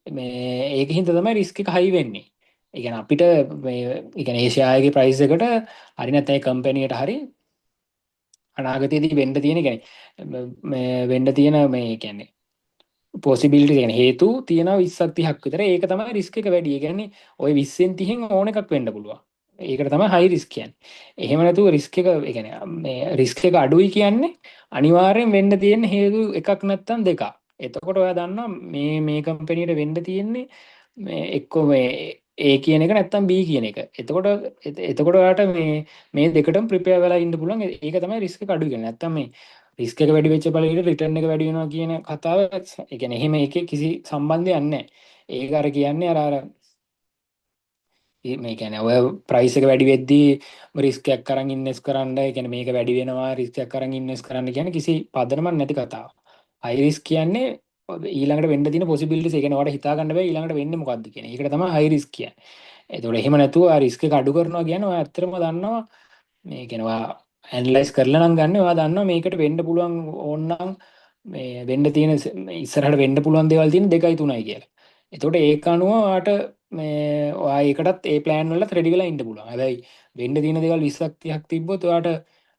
[SPEAKER 1] මේ ඒක හින්දා තමයි රිස්ක් එක හයි වෙන්නේ. ඒ කියන්නේ අපිට මේ, ඒ කියන්නේ ඒ ෂෙයාර් එකේ ප්‍රයිස් එකට හරි නැත්නම් ඒ කම්පැනියට හරි අනාගතයේදී වෙන්න තියෙන, කියන්නේ මේ වෙන්න තියෙන මේ කියන්නේ පොසිබිලිටි, කියන්නේ හේතු තියෙනවා 20ක් 30ක් විතර. ඒක තමයි රිස්ක් එක වැඩි. ඒ කියන්නේ ඔය 20න් 30න් ඕන එකක් වෙන්න පුළුවන්. ඒකට තමයි හයි රිස්ක් කියන්නේ. එහෙම නැතුව රිස්ක් එක, ඒ කියන්නේ මේ රිස්ක් එක අඩුයි කියන්නේ අනිවාර්යෙන් වෙන්න තියෙන හේතු එකක් නැත්තම් දෙකක්. එතකොට ඔයා දන්නවා මේ මේ කම්පැනියට වෙන්න තියෙන්නේ මේ එක්කෝ මේ A කියන එක නැත්තම් B කියන එක. එතකොට එතකොට ඔයාට මේ මේ දෙකටම ප්‍රිපෙයාර් වෙලා ඉන්න පුළුවන්. ඒක තමයි රිස්ක් එක අඩු කියන්නේ. නැත්තම් මේ රිස්ක් එක වැඩි වෙච්ච පළියට රිටර්න් එක වැඩි වෙනවා කියන කතාව, ඒ කියන්නේ එහෙම ඒකේ කිසි සම්බන්ධයක් නැහැ. ඒක අර කියන්නේ අර අර මේ කියන්නේ ඔය ප්‍රයිස් එක වැඩි වෙද්දී රිස්ක් එකක් අරන් ඉන්වෙස්ට් කරන්න, ඒ කියන්නේ මේක වැඩි වෙනවා රිස්ක් එකක් අරන් ඉන්වෙස්ට් කරන්න කියන්නේ කිසි පදනමක් නැති කතාවක්. හයි රිස්ක් කියන්නේ ඊළඟට වෙන්න තියෙන පොසිබිලිටිස්, ඒ කියන්නේ ඔයාලට හිතා ගන්න බෑ ඊළඟට වෙන්නේ මොකද්ද කියන. ඒකට තමයි හයි රිස්ක් කියන්නේ. ඒතකොට එහෙම නැතුව ආ රිස්ක් එක අඩු කරනවා කියන්නේ ඔයා ඇත්තටම දන්නවා මේ කියන්නේ ඔයා ඇනලයිස් කරලා නම් ගන්න, ඔයා දන්නවා මේකට වෙන්න පුළුවන් ඕනනම් මේ වෙන්න තියෙන ඉස්සරහට වෙන්න පුළුවන් දේවල් තියෙන දෙකයි තුනයි කියලා. එතකොට ඒක අනුව ඔයාට මේ ඔයා ඒකටත් ඒ ප්ලෑන් වලටත් රෙඩි වෙලා ඉන්න පුළුවන්. හැබැයි වෙන්න තියෙන දේවල් 20ක් 30ක් තිබ්බොත් ඔයාට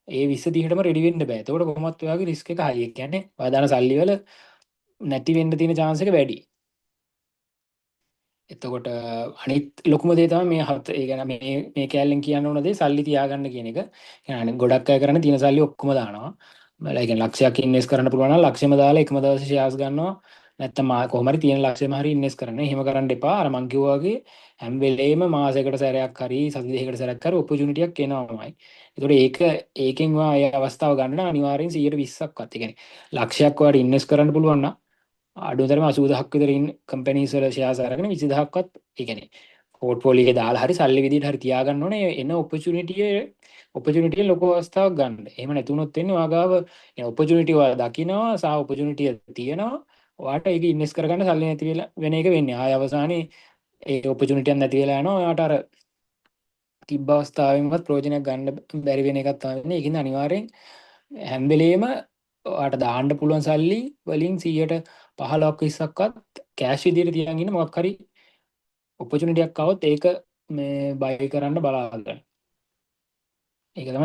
[SPEAKER 1] ඒ 20 30ටම රෙඩි වෙන්න බෑ. එතකොට කොහොමත් ඔයාගේ රිස්ක් එක හයි. ඒ කියන්නේ ඔයා දාන සල්ලි වල නැති වෙන්න තියෙන චාන්ස් එක වැඩි. එතකොට අනිත් ලොකුම දේ තමයි මේ හත, ඒ කියන්නේ මේ මේ කෑල්ලෙන් කියන්න ඕන දේ සල්ලි තියාගන්න කියන එක. කියන්නේ ගොඩක් අය කරන්නේ තියෙන සල්ලි ඔක්කොම දානවා. ඒ කියන්නේ ලක්ෂයක් ඉන්වෙස්ට් කරන්න පුළුවන් නම් ලක්ෂෙම දාලා එකම දවසේ ෂෙයාර්ස් ගන්නවා. නැත්තම් මා කොහොම හරි තියෙන ලක්ෂෙම හරි ඉන්වෙස්ට් කරන්න. එහෙම කරන්න එපා. අර මං කිව්වා වගේ හැම වෙලේම මාසයකට සැරයක් හරි සති දෙකකට සැරයක් හරි ඔපචුනිටි එකක් එනවාමයි. ඒතකොට ඒක ඒකෙන් ඔයා ඒ අවස්ථාව ගන්න නම් අනිවාර්යෙන් 120ක්වත්, ඒ කියන්නේ ලක්ෂයක් ඔයාට ඉන්වෙස්ට් කරන්න පුළුවන් නම් අඩුම තරමේ 80,000ක් විතර ඉන් කම්පැනිස් වල ෂෙයාර්ස් අරගෙන 20,000ක්වත්, ඒ කියන්නේ පෝට්ෆෝලියෝ එකේ දාලා හරි සල්ලි විදිහට හරි තියාගන්න ඕනේ එන ඔපචුනිටි එක ලොකු අවස්ථාවක් ගන්න. එහෙම නැති වුණොත් වෙන්නේ ඔයා ගාව ඔපචුනිටි ඔයා දකිනවා සහ ඔපචුනිටි එක තියෙනවා. ඔයාට ඒක ඉන්වෙස්ට් කරගන්න සල්ලි නැති වෙලා වෙන එක වෙන්නේ. ආය අවසානයේ ඒ ඔපචුනිටි එක නැති වෙලා යනවා. ඔයාට අර තිබ්බ අවස්ථාවෙන්වත් ප්‍රයෝජනයක් ගන්න බැරි වෙන එකක් තමයි වෙන්නේ. ඒකින්ද අනිවාර්යෙන් හැම වෙලේම ඔයාට දාන්න පුළුවන් සල්ලි වලින් 115ක් 20ක්වත් කෑෂ් විදියට තියන් ඉන්න, මොකක් හරි ඔපචුනිටි එකක් ආවොත් ඒක මේ බයි කරන්න බලා ගන්න. ඒක තමයි.